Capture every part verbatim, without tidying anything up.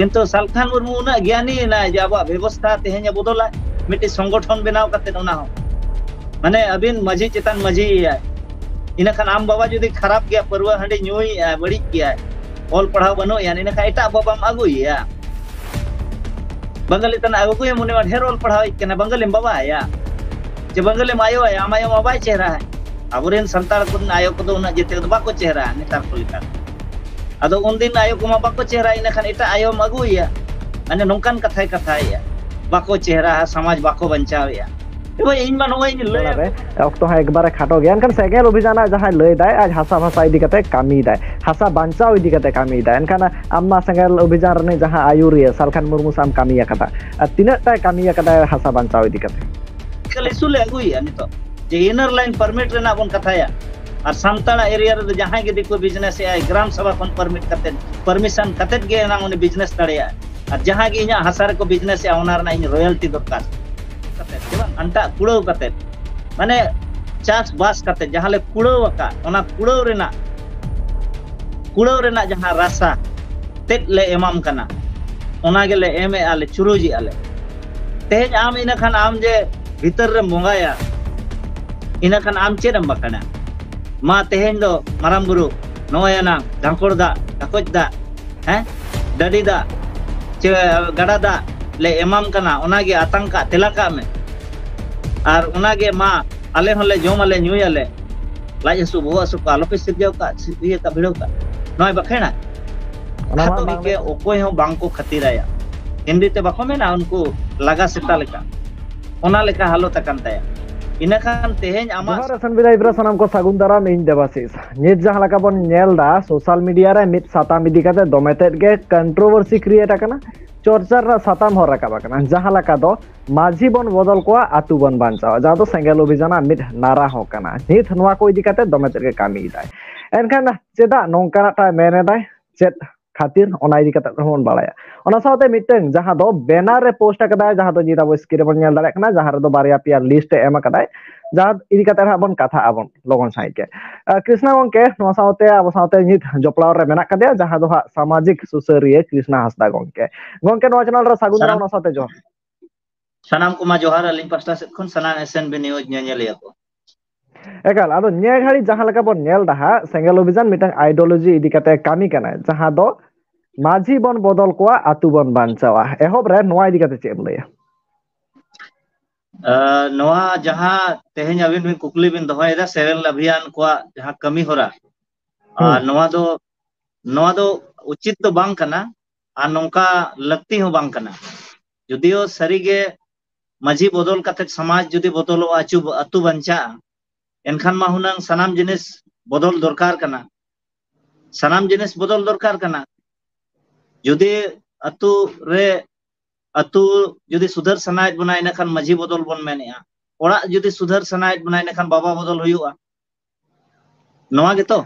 ᱠᱤᱱᱛᱩ ᱥᱟᱞᱠᱷᱟᱱ ᱢᱩᱨᱢᱩ ᱩᱱᱟᱹᱜ ᱜᱮᱭᱟᱱᱤ ᱮᱱᱟᱭ ᱡᱮ ᱟᱵᱚᱣᱟᱜ ᱵᱮᱵᱚᱥᱛᱷᱟ ᱛᱮᱦᱮᱧ ᱮ ᱵᱚᱫᱚᱞᱟ, ᱢᱤᱫᱴᱤᱡ ᱥᱚᱝᱜᱚᱴᱷᱚᱱ ᱵᱮᱱᱟᱣ ᱠᱟᱛᱮ᱾ ᱚᱱᱟ ᱦᱚᱸ ᱢᱟᱱᱮ ᱟᱹᱵᱤᱱ ᱢᱟᱹᱡᱷᱤ ᱪᱮᱛᱟᱱ ᱢᱟᱹᱡᱷᱤ ᱮᱭᱟᱭ, ᱤᱱᱟᱹᱠᱷᱟᱱ ᱟᱢ ᱵᱟᱵᱟ ᱡᱩᱫᱤ ᱠᱷᱟᱨᱟᱯ ᱜᱮᱭᱟ, ᱯᱟᱹᱨᱣᱟᱹ ᱦᱟᱺᱰᱤ ᱧᱩᱭᱮᱫᱼᱟ, ᱵᱟᱹᱲᱤᱡ ᱜᱮᱭᱟᱭ, ᱚᱞ ᱯᱟᱲᱦᱟᱣ ᱵᱟᱹᱱᱩᱜ ᱭᱟ, ᱤᱱᱟᱹᱠᱷᱟᱱ ᱮᱴᱟᱜ ᱵᱟᱵᱟᱢ ᱟᱹᱜᱩᱭᱮᱭᱟ᱾ ᱵᱟᱝᱜᱟᱞᱤ ᱛᱟᱱᱟᱜ ᱟᱹᱜᱩᱭᱮᱢ, ᱩᱱᱤ ᱢᱟ ᱰᱷᱮᱨ ᱚᱞ ᱯᱟᱲᱦᱟᱣᱤᱡ ᱠᱟᱱᱟ, ᱵᱟᱝᱜᱟᱞᱤᱢ ᱵᱟᱵᱟᱭᱟ, ᱡᱮ ᱵᱟᱝᱜᱟᱞᱤᱢ ᱟᱭᱳᱭᱟ, ᱟᱢ ᱟᱭᱳ ᱢᱟ ᱵᱟᱭ ᱪᱮᱦᱨᱟ᱾ ᱟᱵᱚᱨᱮᱱ ᱥᱟᱱᱛᱟᱲ ᱠᱚᱨᱮᱱ ᱟᱭᱳ ᱠᱚᱫᱚ ᱩᱱᱟᱹᱜ ᱡᱮᱛᱮ ᱫᱚ ᱵᱟᱠᱚ ᱪᱮᱦᱨᱟ ᱱᱮᱛᱟᱨ ᱠᱚ ᱞᱮᱠᱟ᱾ ᱟᱫᱚ ᱩᱱᱫᱤᱱ ᱟᱭᱳ ᱠᱚᱢᱟ ᱵᱟᱠᱚ ᱪᱮᱦᱨᱟ, ᱤᱱᱟᱹᱠᱷᱟᱱ ᱮᱴᱟᱜ ᱟᱭᱳᱢ ᱟᱹᱜᱩᱭᱮᱭᱟ᱾ ᱢᱟᱱᱮ ᱱᱚᱝᱠᱟᱱ ᱠᱟᱛᱷᱟᱭ ᱠᱟᱛᱷᱟᱭᱮᱫᱼᱟ, ᱵᱟᱠᱚ ᱪᱮᱦᱨᱟ, ᱥᱚᱢᱟᱡᱽ ᱵᱟᱠᱚ ᱵᱟᱧᱪᱟᱣᱮᱫᱼᱟ᱾ ᱮ ᱵᱷᱟᱹᱭ, ᱤᱧ ᱢᱟ ᱱᱚᱜᱼᱚᱭ ᱤᱧ ᱞᱟᱹᱭ ᱚᱱᱟᱨᱮ ᱚᱠᱛᱚ ᱦᱚᱸ ᱮᱠᱵᱟᱨᱮ ᱠᱷᱟᱴᱚ ᱜᱮᱭᱟ, ᱮᱱᱠᱷᱟᱱ ᱥᱮᱸᱜᱮᱞ ᱚᱵᱷᱤᱡᱟᱱᱟᱜ ᱡᱟᱦᱟᱸᱭ ᱞᱟᱹᱭᱫᱟᱭ, ᱟᱡ ᱦᱟᱥᱟ ᱵᱷᱟᱥᱟ ᱤᱫᱤ ᱠᱟᱛᱮ ᱠᱟᱹᱢᱤᱭᱮᱫᱟᱭ, ᱦᱟᱥᱟ ᱵᱟᱧᱪᱟᱣ ᱤᱫᱤ ᱠᱟᱛᱮ ᱠᱟᱹᱢᱤᱭᱮᱫᱟᱭ, ᱮᱱᱠᱷᱟᱱ ᱟᱢ ᱢᱟ ᱥᱮᱸᱜᱮᱞ ᱚᱵᱷᱤᱡᱟᱱ ᱨᱤᱱᱤᱡ ᱡᱟᱦᱟᱸ ᱟᱹᱭᱩᱨᱤᱭᱟᱹ ᱥᱟᱞᱠᱷᱟᱱ ᱢᱩᱨᱢᱩ ᱥᱟᱶ ᱮᱢ ᱠᱟᱹᱢᱤ ᱟᱠᱟᱫᱟ, ᱟᱨ ᱛᱤᱱᱟᱹᱜ ᱴᱟᱭ ᱠᱟᱹᱢᱤ ᱟᱠᱟᱫᱟᱭ ᱦᱟᱥᱟ ᱵᱟᱧᱪᱟᱣ ᱤᱫᱤ ᱠᱟᱛᱮ? ᱤᱥᱩ ᱞᱮ ᱟᱹᱜᱩᱭᱮᱫᱼᱟ ᱱᱤᱛᱚᱜ, ᱡᱮ ᱤᱱᱟᱨ ᱞᱟᱭᱤᱱ ᱯᱟᱨᱢᱤᱴ ᱨᱮᱱᱟᱜ ᱵᱚᱱ ᱠᱟᱛᱷᱟᱭᱟ, ᱟᱨ ᱥᱟᱱᱛᱟᱲᱟᱜ ᱮᱨᱤᱭᱟ ᱨᱮᱫᱚ ᱡᱟᱦᱟᱸᱭ ᱜᱮ ᱫᱤᱠᱩ ᱵᱤᱡᱽᱱᱮᱥ ᱮᱫ ᱟᱭ, ᱜᱨᱟᱢ ᱥᱚᱵᱷᱟ ᱠᱷᱚᱱ ᱯᱟᱨᱢᱤᱴ ᱠᱟᱛᱮ, ᱯᱟᱨᱢᱤᱥᱚᱱ ᱠᱟᱛᱮ ᱜᱮ ᱮᱱᱟᱝ ᱩᱱᱤ ᱵᱤᱡᱽᱱᱮᱥ ᱫᱟᱲᱮᱭᱟᱜᱼᱟ᱾ ᱟᱨ ᱡᱟᱦᱟᱸ ᱜᱮ ᱤᱧᱟᱹᱜ ᱦᱟᱥᱟ ᱨᱮᱠᱚ ᱵᱤᱡᱽᱱᱮᱥ ᱮᱫᱼᱟ, ᱚᱱᱟ ᱨᱮᱱᱟᱜ ᱤᱧ ᱨᱚᱭᱟᱞᱴᱤ ᱫᱚᱨᱠᱟᱨ᱾ ᱠᱟᱛᱮ ᱥᱮ ᱵᱟᱝ, ᱟᱱᱴᱟᱜ ᱠᱩᱲᱟᱹᱣ ᱠᱟᱛᱮ, ᱢᱟᱱᱮ ᱪᱟᱥ ᱵᱟᱥ ᱠᱟᱛᱮ ᱡᱟᱦᱟᱸ ᱞᱮ ᱠᱩᱲᱟᱹᱣ ᱟᱠᱟᱫ, ᱚᱱᱟ ᱠᱩᱲᱟᱹᱣ ᱨᱮᱱᱟᱜ, ᱠᱩᱲᱟᱹᱣ ᱨᱮᱱᱟᱜ ᱡᱟᱦᱟᱸ ᱨᱟᱥᱟ ᱛᱮᱫ ᱞᱮ ᱮᱢᱟᱢ ᱠᱟᱱᱟ, ᱚᱱᱟ ᱜᱮᱞᱮ ᱮᱢᱮᱫᱼᱟ ᱞᱮ, ᱪᱩᱨᱩᱡᱮᱫᱼᱟ ᱞᱮ᱾ ᱛᱮᱦᱮᱧ ᱟᱢ ᱤᱱᱟᱹ ᱠᱷᱟᱱ ᱟᱢ ᱡᱮ ᱵᱷᱤᱛᱟᱹᱨ ᱨᱮᱢ ᱵᱚᱸᱜᱟᱭᱟ, ᱤᱱᱟᱹ ᱠᱷᱟᱱ ᱟᱢ ᱪᱮᱫ ᱮᱢ ᱵᱟᱠᱷᱮᱲᱟ? ᱢᱟ ᱛᱮᱦᱮᱧ ᱫᱚ ᱢᱟᱨᱟᱝ ᱵᱩᱨᱩ, ᱱᱚᱜᱼᱚᱭ ᱮᱱᱟᱝ ᱰᱷᱟᱸᱠᱚᱲ ᱫᱟᱜ, ᱰᱷᱟᱠᱚᱡ ᱫᱟᱜ, ᱦᱮᱸ, ᱰᱟᱹᱰᱤ ᱫᱟᱜ, ᱪᱮ ᱜᱟᱰᱟ ᱫᱟᱜ ᱞᱮ ᱮᱢᱟᱢ ᱠᱟᱱᱟ, ᱚᱱᱟᱜᱮ ᱟᱛᱟᱝ ᱠᱟᱜ, ᱛᱮᱞᱟ ᱠᱟᱜ ᱢᱮ᱾ ᱟᱨ ᱚᱱᱟᱜᱮ ᱢᱟ, ᱟᱞᱮ ᱦᱚᱸᱞᱮ ᱡᱚᱢᱟᱞᱮ, ᱧᱩᱭᱟᱞᱮ, ᱞᱟᱡ ᱦᱟᱹᱥᱩ, ᱵᱚᱦᱚᱜ ᱦᱟᱹᱥᱩ ᱠᱚ ᱟᱞᱚᱯᱮ ᱥᱤᱨᱡᱟᱹᱣ ᱠᱟᱜ, ᱥᱤ-, ᱤᱭᱟᱹ ᱠᱟᱜ, ᱵᱷᱤᱲᱟᱹᱣ ᱠᱟᱜ᱾ ᱱᱚᱣᱟ ᱵᱟᱠᱷᱮᱲᱟ? ᱚᱱᱟ ᱢᱟ ᱠᱷᱟᱴᱚ ᱵᱟᱝ ᱜᱮ, ᱚᱠᱚᱭ ᱦᱚᱸ ᱵᱟᱝ ᱠᱚ ᱠᱷᱟᱹᱛᱤᱨᱟᱭᱟ᱾ ᱦᱤᱱᱫᱤ ᱛᱮ ᱵᱟᱠᱚ ᱢᱮᱱᱟ, ᱩᱱᱠᱩ ᱞᱟᱜᱟ ᱥᱮᱛᱟ ᱞᱮᱠᱟ, ᱚᱱᱟ ᱞᱮᱠᱟ ᱦᱟᱞᱚᱛ ᱟᱠᱟᱱ ᱛᱟᱭᱟ᱾ ᱤᱱᱟᱹ ᱠᱷᱟᱱ ᱛᱮᱦᱮᱧ ᱟᱢᱟᱜ ᱡᱚᱦᱟᱨ, S M B Live ᱨᱮ ᱥᱟᱱᱟᱢ ᱠᱚ ᱥᱟᱹᱜᱩᱱ ᱫᱟᱨᱟᱢ, ᱤᱧ ᱫᱮᱵᱟᱥᱤᱥ᱾ ᱱᱤᱛ ᱡᱟᱦᱟᱸ ᱞᱮᱠᱟ ᱵᱚᱱ ᱧᱮᱞ ᱮᱫᱟ, ᱥᱳᱥᱟᱞ ᱢᱤᱰᱤᱭᱟ ᱨᱮ ᱢᱤᱫ ᱥᱟᱛᱟᱢ ᱤᱫᱤ ᱠᱟᱛᱮ ᱫᱚᱢᱮ ᱛᱮᱫ ᱜᱮ ᱠᱚᱱᱴᱨᱳᱵᱷᱟᱨᱥᱤ ᱠᱨᱤᱭᱮᱴ ᱟᱠᱟᱱᱟ, ᱪᱚᱨᱪᱟ ᱨᱮᱱᱟᱜ ᱥᱟᱛᱟᱢ ᱦᱚᱸ ᱨᱟᱠᱟᱵ ᱟᱠᱟᱱᱟ, ᱡᱟᱦᱟᱸ ᱞᱮᱠᱟ ᱫᱚ ᱢᱟᱹᱡᱷᱤ ᱵᱚᱱ ᱵᱚᱫᱚᱞ ᱠᱚᱣᱟ, ᱟᱹᱛᱩ ᱵᱚᱱ ᱵᱟᱧᱪᱟᱣᱟ, ᱡᱟᱦᱟᱸ ᱫᱚ ᱥᱮᱸᱜᱮᱞ ᱚᱵᱷᱤᱡᱟᱱᱟᱜ ᱢᱤᱫ ᱱᱟᱨᱟ ᱦᱚᱸ ᱠᱟᱱᱟ᱾ ᱱᱤᱛ ᱱᱚᱣᱟ ᱠᱚ ᱤᱫᱤ ᱠᱟᱛᱮ ᱫᱚᱢᱮ ᱛᱮᱫ ᱜᱮ ᱠᱟᱹᱢᱤᱭᱮᱫᱟᱭ᱾ ᱮᱱᱠᱷᱟᱱ ᱪᱮᱫᱟᱜ ᱱᱚᱝᱠᱟᱱᱟᱜ ᱴᱟᱭ ᱢᱮᱱ ᱮᱫᱟᱭ? ᱪᱮᱫ ᱠᱷᱟᱹᱛᱤᱨ, ᱚᱱᱟ ᱤᱫᱤ ᱠᱟᱛᱮ ᱦᱚᱸ ᱵᱚᱱ ᱵᱟᱲᱟᱭᱟ᱾ ᱚᱱᱟ ᱥᱟᱶᱛᱮ ᱢᱤᱫᱴᱟᱝ ᱡᱟᱦᱟᱸ ᱫᱚ banner ᱨᱮ post ᱟᱠᱟᱫᱟᱭ, ᱡᱟᱦᱟᱸ ᱫᱚ ᱱᱤᱛ ᱟᱵᱚ screen ᱨᱮᱵᱚᱱ ᱧᱮᱞ ᱫᱟᱲᱮᱭᱟᱜ ᱠᱟᱱᱟ, ᱡᱟᱦᱟᱸ ᱨᱮᱫᱚ ᱵᱟᱨᱭᱟ ᱯᱮᱭᱟ list ᱮ ᱮᱢ ᱟᱠᱟᱫᱟᱭ, ᱡᱟᱦᱟᱸ ᱤᱫᱤ ᱠᱟᱛᱮ ᱦᱟᱸᱜ ᱵᱚᱱ ᱠᱟᱛᱷᱟᱜ ᱟᱵᱚᱱ ᱞᱚᱜᱚᱱ ᱥᱟᱺᱦᱤᱡ ᱜᱮ᱾ ᱟᱸ, ᱠᱨᱤᱥᱱᱟ ᱜᱚᱝᱠᱮ, ᱱᱚᱣᱟ ᱥᱟᱶᱛᱮ ᱟᱵᱚ ᱥᱟᱶᱛᱮ ᱱᱤᱛ ᱡᱚᱯᱲᱟᱣ ᱨᱮ ᱢᱮᱱᱟᱜ ᱠᱟᱫᱮᱭᱟ, ᱡᱟᱦᱟᱸ ᱫᱚ ᱦᱟᱸᱜ ᱥᱟᱢᱟᱡᱤᱠ ᱥᱩᱥᱟᱹᱨᱤᱭᱟᱹ ᱠᱨᱤᱥᱱᱟ ᱦᱟᱸᱥᱫᱟ ᱜᱚᱝᱠᱮ᱾ ᱜᱚᱝᱠᱮ, ᱱᱚᱣᱟ channel ᱨᱮ ᱥᱟᱹᱜᱩᱱ ᱫᱟᱨᱟᱢ, ᱥᱟᱱᱟᱢ ᱚᱱᱟ ᱥᱟᱶᱛᱮ ᱡᱚᱦᱟᱨ᱾ ᱥᱟᱱᱟᱢ ᱠᱚᱢᱟ ᱡᱚᱦᱟᱨ ᱟᱹᱞᱤᱧ ᱯᱟᱥᱴᱟ ᱥᱮᱫ ᱠᱷᱚᱱ, ᱥᱟᱱᱟᱢ S N B news ᱧᱮᱧᱮᱞᱤᱭᱟᱹ ᱠᱚ᱾ ᱮᱠᱟᱞ, ᱟᱫᱚ ᱱᱤᱭᱟᱹ ᱜᱷᱟᱹᱲᱤᱡ ᱡᱟᱦᱟᱸ ᱞᱮᱠᱟ ᱵᱚᱱ ᱧᱮᱞ ᱮᱫᱟ ᱦᱟᱸᱜ, ᱥᱮᱸᱜᱮᱞ ᱚᱵᱷᱤᱡᱟᱱ ᱢᱤᱫᱴᱟᱝ ideology ᱤᱫᱤ ᱠᱟᱛᱮ ᱠᱟᱹᱢᱤ ᱠᱟᱱᱟᱭ, ᱡᱟᱦᱟᱸ ᱫᱚ ᱢᱟᱹᱡᱷᱤ ᱵᱚᱱ ᱵᱚᱫᱚᱞ ᱠᱚᱣᱟ, ᱟᱹᱛᱩ ᱵᱚᱱ ᱵᱟᱧᱪᱟᱣᱟ᱾ ᱮᱦᱚᱵ ᱨᱮ ᱱᱚᱣᱟ ᱤᱫᱤ ᱠᱟᱛᱮ ᱪᱮᱫ ᱮᱢ ᱞᱟᱹᱭᱟ? ᱟᱸ, ᱱᱚᱣᱟ ᱡᱟᱦᱟᱸ ᱛᱮᱦᱮᱧ ᱟᱹᱵᱤᱱ ᱵᱤᱱ ᱠᱩᱠᱞᱤ ᱵᱤᱱ ᱫᱚᱦᱚᱭᱮᱫᱟ, ᱥᱮᱸᱜᱮᱞ ᱚᱵᱷᱤᱭᱟᱱ ᱠᱚᱣᱟᱜ ᱡᱟᱦᱟᱸ ᱠᱟᱹᱢᱤ ᱦᱚᱨᱟ, ᱟᱨ ᱦᱩᱸ᱾ ᱱᱚᱣᱟ ᱫᱚ, ᱱᱚᱣᱟ ᱫᱚ ᱩᱪᱤᱛ ᱫᱚ ᱵᱟᱝ ᱠᱟᱱᱟ, ᱟᱨ ᱱᱚᱝᱠᱟ ᱞᱟᱹᱠᱛᱤ ᱦᱚᱸ ᱵᱟᱝ ᱠᱟᱱᱟ᱾ ᱡᱩᱫᱤᱭᱳ ᱥᱟᱹᱨᱤᱜᱮ ᱢᱟᱹᱡᱷᱤ ᱵᱚᱫᱚᱞ ᱠᱟᱛᱮ ᱥᱚᱢᱟᱡᱽ ᱡᱩᱫᱤ ᱵᱚᱫᱚᱞᱚᱜᱼᱟ, ᱟᱹᱪᱩ-, ᱟᱹᱛᱩ ᱵᱟᱧᱪᱟᱜᱼᱟ, ᱮᱱᱠᱷᱟᱱ ᱢᱟ ᱦᱩᱱᱟᱹᱝ ᱥᱟᱱᱟᱢ ᱡᱤᱱᱤᱥ ᱵᱚᱫᱚᱞ ᱫᱚᱨᱠᱟᱨ ᱠᱟᱱᱟ᱾ ᱥᱟᱱᱟᱢ ᱡᱤᱱᱤᱥ ᱵᱚᱫᱚᱞ ᱫᱚᱨᱠᱟᱨ ᱠᱟᱱᱟ᱾ ᱡᱩᱫᱤ ᱟᱹᱛᱩ ᱨᱮ, ᱟᱹᱛᱩ ᱡᱩᱫᱤ ᱥᱩᱫᱷᱟᱹᱨ ᱥᱟᱱᱟᱭᱮᱫ ᱵᱚᱱᱟ, ᱤᱱᱟᱹᱠᱷᱟᱱ ᱢᱟᱹᱡᱷᱤ ᱵᱚᱫᱚᱞ ᱵᱚᱱ ᱢᱮᱱᱮᱜᱼᱟ᱾ ᱚᱲᱟᱜ ᱡᱩᱫᱤ ᱥᱩᱫᱷᱟᱹᱨ ᱥᱟᱱᱟᱭᱮᱫ ᱵᱚᱱᱟ, ᱤᱱᱟᱹᱠᱷᱟᱱ ᱵᱟᱵᱟ ᱵᱚᱫᱚᱞ ᱦᱩᱭᱩᱜᱼᱟ᱾ ᱱᱚᱣᱟ ᱜᱮᱛᱚ?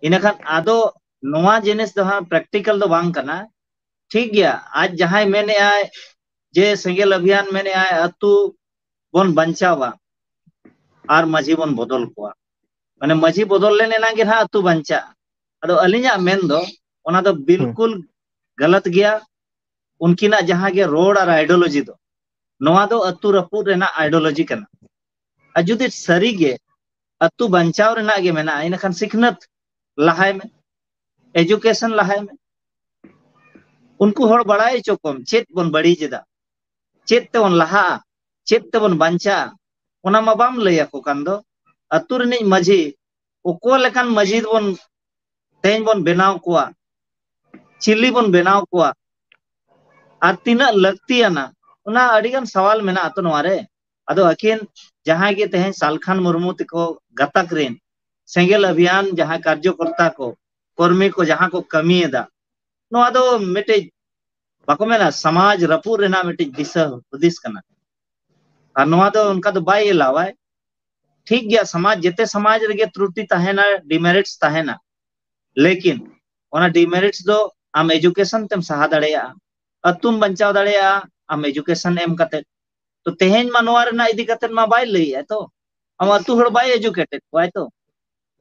ᱤᱱᱟᱹᱠᱷᱟᱱ ᱟᱫᱚ ᱱᱚᱣᱟ ᱡᱤᱱᱤᱥ ᱫᱚ ᱦᱟᱸᱜ practical ᱫᱚ ᱵᱟᱝ ᱠᱟᱱᱟ᱾ ᱴᱷᱤᱠ ᱜᱮᱭᱟ, ᱟᱡ ᱡᱟᱦᱟᱸᱭ ᱢᱮᱱᱮᱜᱼᱟᱭ ᱡᱮ ᱥᱮᱸᱜᱮᱞ ᱚᱵᱷᱤᱭᱟᱱ ᱢᱮᱱᱮᱜᱼᱟᱭ ᱟᱹᱛᱩ ᱵᱚᱱ ᱵᱟᱧᱪᱟᱣᱟ ᱟᱨ ᱢᱟᱹᱡᱷᱤ ᱵᱚᱱ ᱵᱚᱫᱚᱞ ᱠᱚᱣᱟ, ᱢᱟᱱᱮ ᱢᱟᱹᱡᱷᱤ ᱵᱚᱫᱚᱞ ᱞᱮᱱ ᱮᱱᱟᱝ ᱜᱮ ᱱᱟᱦᱟᱜ ᱟᱹᱛᱩ ᱵᱟᱧᱪᱟᱜᱼᱟ᱾ ᱟᱫᱚ ᱟᱹᱞᱤᱧᱟᱜ ᱢᱮᱱ ᱫᱚ ᱚᱱᱟ ᱫᱚ ᱦᱩᱸ᱾ ᱵᱤᱞᱠᱩᱞ ᱜᱟᱞᱟᱛ ᱜᱮᱭᱟ᱾ ᱩᱱᱠᱤᱱᱟᱜ ᱡᱟᱦᱟᱸ ᱜᱮ ᱨᱚᱲ ᱟᱨ ideology ᱫᱚ, ᱱᱚᱣᱟ ᱫᱚ ᱟᱹᱛᱩ ᱨᱟᱹᱯᱩᱫ ᱨᱮᱱᱟᱜ ideology ᱠᱟᱱᱟ᱾ ᱟᱨ ᱡᱩᱫᱤ ᱥᱟᱹᱨᱤ ᱜᱮ ᱟᱹᱛᱩ ᱵᱟᱧᱪᱟᱣ ᱨᱮᱱᱟᱜ ᱜᱮ ᱢᱮᱱᱟᱜᱼᱟ, ᱤᱱᱟᱹᱠᱷᱟᱱ ᱥᱤᱠᱷᱱᱟᱹᱛ ᱞᱟᱦᱟᱭ ᱢᱮ, education ᱞᱟᱦᱟᱭ ᱢᱮ᱾ ᱩᱱᱠᱩ ᱦᱚᱲ ᱵᱟᱲᱟᱭ ᱦᱚᱪᱚ ᱠᱚᱢ ᱪᱮᱫ ᱵᱚᱱ ᱵᱟᱹᱲᱤᱡ ᱮᱫᱟ, ᱪᱮᱫ ᱛᱮᱵᱚᱱ ᱞᱟᱦᱟᱜᱼᱟ, ᱪᱮᱫ ᱛᱮᱵᱚᱱ ᱵᱟᱧᱪᱟᱜᱼᱟ, ᱚᱱᱟ ᱢᱟ ᱵᱟᱢ ᱞᱟᱹᱭ ᱟᱠᱚ ᱠᱟᱱ ᱫᱚ᱾ ᱟᱹᱛᱩ ᱨᱤᱱᱤᱡ ᱢᱟᱹᱡᱷᱤ ᱚᱠᱟ ᱞᱮᱠᱟᱱ ᱢᱟᱹᱡᱷᱤ ᱵᱚᱱ ᱛᱮᱦᱮᱧ ᱵᱚᱱ ᱵᱮᱱᱟᱣ ᱠᱚᱣᱟ, ᱪᱤᱞᱤ ᱵᱚᱱ ᱵᱮᱱᱟᱣ ᱠᱚᱣᱟ, ᱟᱨ ᱛᱤᱱᱟᱹᱜ ᱞᱟᱹᱠᱛᱤᱭᱟᱱᱟ, ᱚᱱᱟ ᱟᱹᱰᱤᱜᱟᱱ ᱥᱟᱣᱟᱞ ᱢᱮᱱᱟᱜᱼᱟ ᱛᱚ ᱱᱚᱣᱟ ᱨᱮ᱾ ᱟᱫᱚ ᱟᱹᱠᱤᱱ ᱡᱟᱦᱟᱸᱭ ᱜᱮ ᱛᱮᱦᱮᱧ ᱥᱟᱞᱠᱷᱟᱱ ᱢᱩᱨᱢᱩ ᱛᱮᱠᱚ ᱜᱟᱛᱟᱠ ᱨᱮᱱ ᱥᱮᱸᱜᱮᱞ ᱚᱵᱷᱤᱭᱟᱱ ᱡᱟᱦᱟᱸ ᱠᱟᱨᱡᱚᱠᱚᱨᱛᱟ ᱠᱚ, ᱠᱚᱨᱢᱤ ᱠᱚ ᱡᱟᱦᱟᱸ ᱠᱚ ᱠᱟᱹᱢᱤᱭᱮᱫᱟ, ᱱᱚᱣᱟ ᱫᱚ ᱢᱤᱫᱴᱤᱡ ᱵᱟᱠᱚ ᱢᱮᱱᱟ ᱥᱚᱢᱟᱡᱽ ᱨᱟᱹᱯᱩᱫ ᱨᱮᱱᱟᱜ ᱢᱤᱫᱴᱤᱡ ᱫᱤᱥᱟᱹ ᱦᱩᱫᱤᱥ ᱠᱟᱱᱟ᱾ ᱟᱨ ᱱᱚᱣᱟ ᱫᱚ ᱚᱱᱠᱟ ᱫᱚ ᱵᱟᱭ ᱮᱞᱟᱣᱟᱭ᱾ ᱴᱷᱤᱠ ᱜᱮᱭᱟ, ᱥᱚᱢᱟᱡᱽ, ᱡᱮᱛᱮ ᱥᱚᱢᱟᱡᱽ ᱨᱮᱜᱮ ᱛᱨᱩᱴᱤ ᱛᱟᱦᱮᱱᱟ, demerits ᱛᱟᱦᱮᱱᱟ, ᱞᱮᱠᱤᱱ ᱚᱱᱟ demerits ᱫᱚ ᱟᱢ education ᱛᱮᱢ ᱥᱟᱦᱟ ᱫᱟᱲᱮᱭᱟᱜᱼᱟ, ᱟᱹᱛᱩᱢ ᱵᱟᱧᱪᱟᱣ ᱫᱟᱲᱮᱭᱟᱜᱼᱟ ᱟᱢ education ᱮᱢ ᱠᱟᱛᱮ᱾ ᱛᱚ ᱛᱮᱦᱮᱧ ᱢᱟ ᱱᱚᱣᱟ ᱨᱮᱱᱟᱜ ᱤᱫᱤ ᱠᱟᱛᱮ ᱢᱟ ᱵᱟᱭ ᱞᱟᱹᱭᱮᱜᱼᱟ, ᱛᱚ ᱟᱢ ᱟᱹᱛᱩ ᱦᱚᱲ ᱵᱟᱭ educated ᱠᱚᱣᱟᱭ ᱛᱚ᱾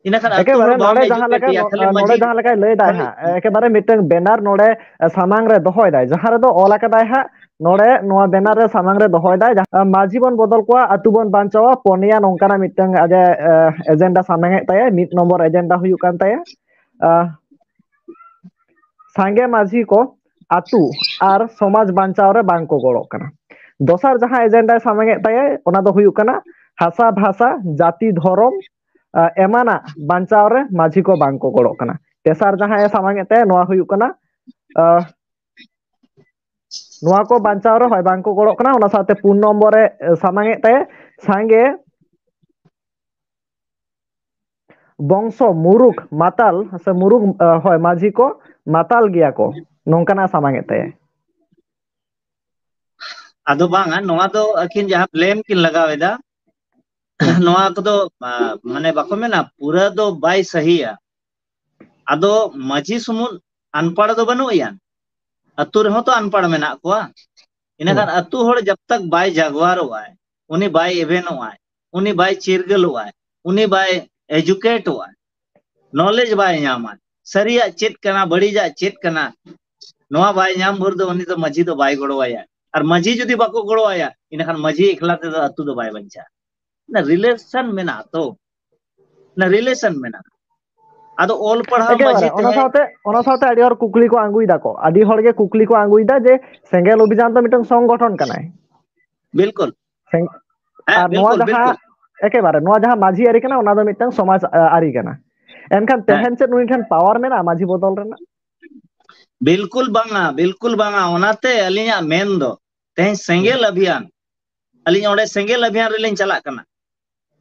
ᱤᱱᱟᱹᱠᱷᱟᱱ ᱟᱹᱛᱩ ᱦᱚᱲ ᱮᱠᱮᱵᱟᱨᱮ ᱵᱟᱢ ᱱᱚᱰᱮ ᱡᱟᱦᱟᱸ educate ᱞᱮᱠᱟ ᱮᱭᱟ, ᱠᱷᱟᱹᱞᱤ ᱱᱚᱰᱮ ᱢᱟᱹᱡᱷᱤ ᱡᱟᱦᱟᱸ ᱞᱮᱠᱟᱭ ᱞᱟᱹᱭ ᱫᱟᱭ ᱠᱷᱟᱹᱞᱤ ᱦᱟᱸᱜ, ᱮᱠᱮᱵᱟᱨᱮ ᱢᱤᱫᱴᱟᱝ banner ᱱᱚᱰᱮ ᱥᱟᱢᱟᱝ ᱨᱮ ᱫᱚᱦᱚᱭ ᱫᱟᱭ, ᱡᱟᱦᱟᱸ ᱨᱮᱫᱚ ᱚᱞ ᱟᱠᱟᱫᱟᱭ ᱦᱟᱸᱜ, ᱱᱚᱰᱮ ᱱᱚᱣᱟ banner ᱨᱮ ᱥᱟᱢᱟᱝ ᱨᱮ ᱫᱚᱦᱚᱭ ᱫᱟᱭ, ᱡᱟᱦᱟᱸ, ᱢᱟᱹᱡᱷᱤ ᱵᱚᱱ ᱵᱚᱫᱚᱞ ᱠᱚᱣᱟ, ᱟᱹᱛᱩ ᱵᱚᱱ ᱵᱟᱧᱪᱟᱣᱟ, ᱯᱚᱱᱭᱟ ᱱᱚᱝᱠᱟᱱᱟᱜ ᱢᱤᱫᱴᱟᱝ ᱟᱡ ᱮ, ᱮ, agenda ᱥᱟᱢᱟᱝ ᱮᱫ ᱛᱟᱭᱟ᱾ ᱢᱤᱫ ᱱᱚᱢᱵᱚᱨ agenda ᱦᱩᱭᱩᱜ ᱠᱟᱱ ᱛᱟᱭᱟ, ᱟ, ᱥᱟᱸᱜᱮ ᱢᱟᱹᱡᱷᱤ ᱠᱚ ᱟᱹᱛᱩ ᱟᱨ ᱥᱚᱢᱟᱡᱽ ᱵᱟᱧᱪᱟᱣ ᱨᱮ ᱵᱟᱝ ᱠᱚ ᱜᱚᱲᱚᱜ ᱠᱟᱱᱟ᱾ ᱫᱚᱥᱟᱨ ᱡᱟᱦᱟᱸ agenda ᱥᱟᱢᱟᱝ ᱮᱫ ᱛᱟᱭᱟᱭ, ᱚᱱᱟ ᱫᱚ ᱦᱩᱭᱩᱜ ᱠᱟᱱᱟ ᱦᱟᱥᱟ ᱵᱷᱟᱥᱟ ᱡᱟᱹᱛᱤ ᱫᱷᱚᱨᱚᱢ ᱟ, ᱮᱢᱟᱱᱟᱜ ᱵᱟᱧᱪᱟᱣ ᱨᱮ ᱢᱟᱹᱡᱷᱤ ᱠᱚ ᱵᱟᱝ ᱠᱚ ᱜᱚᱲᱚᱜ ᱠᱟᱱᱟ᱾ ᱛᱮᱥᱟᱨ ᱡᱟᱦᱟᱸᱭ ᱥᱟᱢᱟᱝ ᱮᱫ ᱛᱟᱭᱟ, ᱱᱚᱣᱟ ᱦᱩᱭᱩᱜ ᱠᱟᱱᱟ, ᱟ, ᱱᱚᱣᱟ ᱠᱚ ᱵᱟᱧᱪᱟᱣ ᱨᱮ ᱦᱚᱭ ᱵᱟᱝ ᱠᱚ ᱜᱚᱲᱚᱜ ᱠᱟᱱᱟ᱾ ᱚᱱᱟ ᱥᱟᱶᱛᱮ ᱯᱩᱱ ᱱᱚᱢᱵᱚᱨ ᱨᱮ, ᱮ, ᱥᱟᱢᱟᱝ ᱮᱫ ᱛᱟᱭᱟ ᱥᱟᱸᱜᱮ ᱵᱚᱝᱥᱚ ᱢᱩᱨᱩᱠᱷ ᱢᱟᱛᱟᱞ ᱥᱮ ᱢᱩᱨᱩᱠᱷ, ᱟ, ᱦᱚᱭ, ᱢᱟᱹᱡᱷᱤ ᱠᱚ ᱢᱟᱛᱟᱞ ᱜᱮᱭᱟ ᱠᱚ, ᱱᱚᱝᱠᱟᱱᱟᱜ ᱥᱟᱢᱟᱝ ᱮᱫ ᱛᱟᱭᱟ᱾ ᱟᱫᱚ ᱵᱟᱝᱟ, ᱱᱚᱣᱟ ᱫᱚ ᱟᱹᱠᱤᱱ ᱡᱟᱦᱟᱸ blame ᱠᱤᱱ ᱞᱟᱜᱟᱣ ᱮᱫᱟ, ᱱᱚᱣᱟ ᱠᱚᱫᱚ, ᱟ, ᱢᱟᱱᱮ ᱵᱟᱠᱚ ᱢᱮᱱᱟ ᱯᱩᱨᱟᱹ ᱫᱚ ᱵᱟᱭ ᱥᱟᱹᱦᱤᱭᱟ᱾ ᱟᱫᱚ ᱢᱟᱹᱡᱷᱤ ᱥᱩᱢᱩᱝ ᱟᱱᱯᱟᱲ ᱫᱚ ᱵᱟᱹᱱᱩᱜ ᱮᱭᱟ, ᱟᱹᱛᱩ ᱨᱮᱦᱚᱸ ᱛᱚ ᱟᱱᱯᱟᱲ ᱢᱮᱱᱟᱜ ᱠᱚᱣᱟ᱾ ᱤᱱᱟᱹᱠᱷᱟᱱ ᱦᱩᱸ᱾ ᱟᱹᱛᱩ ᱦᱚᱲ ᱡᱟᱵ ᱛᱟᱠ ᱵᱟᱭ ᱡᱟᱜᱣᱟᱨᱚᱜᱼᱟᱭ, ᱩᱱᱤ ᱵᱟᱭ ᱮᱵᱷᱮᱱᱚᱜᱼᱟᱭ, ᱩᱱᱤ ᱵᱟᱭ ᱪᱤᱨᱜᱟᱹᱞᱚᱜᱼᱟᱭ, ᱩᱱᱤ ᱵᱟᱭ educateᱚᱜᱼᱟᱭ, knowledge ᱵᱟᱭ ᱧᱟᱢᱟ, ᱥᱟᱹᱨᱤᱭᱟᱜ ᱪᱮᱫ ᱠᱟᱱᱟ, ᱵᱟᱹᱲᱤᱡᱟᱜ ᱪᱮᱫ ᱠᱟᱱᱟ, ᱱᱚᱣᱟ ᱵᱟᱭ ᱧᱟᱢ ᱵᱷᱳᱨ ᱫᱚ ᱩᱱᱤ ᱫᱚ ᱢᱟᱹᱡᱷᱤ ᱫᱚ ᱵᱟᱭ ᱜᱚᱲᱚᱣᱟᱭᱟ᱾ ᱟᱨ ᱢᱟᱹᱡᱷᱤ ᱡᱩᱫᱤ ᱵᱟᱠᱚ ᱜᱚᱲᱚᱣᱟᱭᱟ, ᱤᱱᱟᱹᱠᱷᱟᱱ ᱢᱟᱹᱡᱷᱤ ᱮᱠᱞᱟ ᱛᱮᱫᱚ ᱟᱹᱛᱩ ᱫᱚ ᱵᱟᱭ ᱵᱟᱧᱪᱟᱜᱼᱟ᱾ ᱚᱱᱟ relation ᱢᱮᱱᱟᱜᱼᱟ ᱛᱚ, ᱚᱱᱟ relation ᱢᱮᱱᱟᱜᱼᱟ᱾ ᱟᱫᱚ ᱚᱞ ᱯᱟᱲᱦᱟᱣ ᱮᱠᱮᱵᱟᱨᱮ, ᱢᱟᱹᱡᱷᱤ ᱚᱱᱟ ᱛᱟᱦᱮᱸ ᱥᱟᱶᱛᱮ, ᱚᱱᱟ ᱥᱟᱶᱛᱮ ᱟᱹᱰᱤ ᱦᱚᱲ ᱠᱩᱠᱞᱤ ᱠᱚ ᱟᱸᱜᱩᱭ ᱫᱟᱠᱚ, ᱟᱹᱰᱤ ᱦᱚᱲ ᱜᱮ ᱠᱩᱠᱞᱤ ᱠᱚ ᱟᱸᱜᱩᱭ ᱫᱟ ᱡᱮ ᱥᱮᱸᱜᱮᱞ ᱚᱵᱷᱤᱡᱟᱱ ᱫᱚ ᱢᱤᱫᱴᱟᱝ ᱥᱚᱝᱜᱚᱴᱷᱚᱱ ᱠᱟᱱᱟᱭ᱾ ᱵᱤᱞᱠᱩᱞ᱾ ᱥᱮᱸ-, ᱦᱮᱸ, ᱟᱨ ᱱᱚᱣᱟ ᱵᱤᱞᱠᱩᱞ, ᱡᱟᱦᱟᱸ, ᱵᱤᱞᱠᱩᱞ᱾ ᱮᱠᱮᱵᱟᱨᱮ, ᱱᱚᱣᱟ ᱡᱟᱦᱟᱸ ᱢᱟᱹᱡᱷᱤ ᱟᱹᱨᱤ ᱠᱟᱱᱟ, ᱚᱱᱟ ᱫᱚ ᱢᱤᱫᱴᱟᱝ ᱥᱚᱢᱟᱡᱽ, ᱟ, ᱟᱹᱨᱤ ᱠᱟᱱᱟ᱾ ᱮᱱᱠᱷᱟᱱ ᱦᱮᱸ᱾ ᱛᱮᱦᱮᱧ ᱪᱮᱫ ᱱᱩᱭ ᱴᱷᱮᱱ power ᱢᱮᱱᱟᱜᱼᱟ ᱢᱟᱹᱡᱷᱤ ᱵᱚᱫᱚᱞ ᱨᱮᱱᱟᱜ? ᱵᱤᱞᱠᱩᱞ ᱵᱟᱝᱟ, ᱵᱤᱞᱠᱩᱞ ᱵᱟᱝᱟ᱾ ᱚᱱᱟᱛᱮ ᱟᱹᱞᱤᱧᱟᱜ ᱢᱮᱱ ᱫᱚ ᱛᱮᱦᱮᱧ ᱥᱮᱸᱜᱮᱞ ᱚᱵᱷᱤᱭᱟᱱ, ᱟᱹᱞᱤᱧ ᱚᱸᱰᱮ ᱥᱮᱸᱜᱮᱞ ᱚᱵᱷᱤᱭᱟᱱ ᱨᱮᱞᱤᱧ ᱪᱟᱞᱟᱜ ᱠᱟᱱᱟ᱾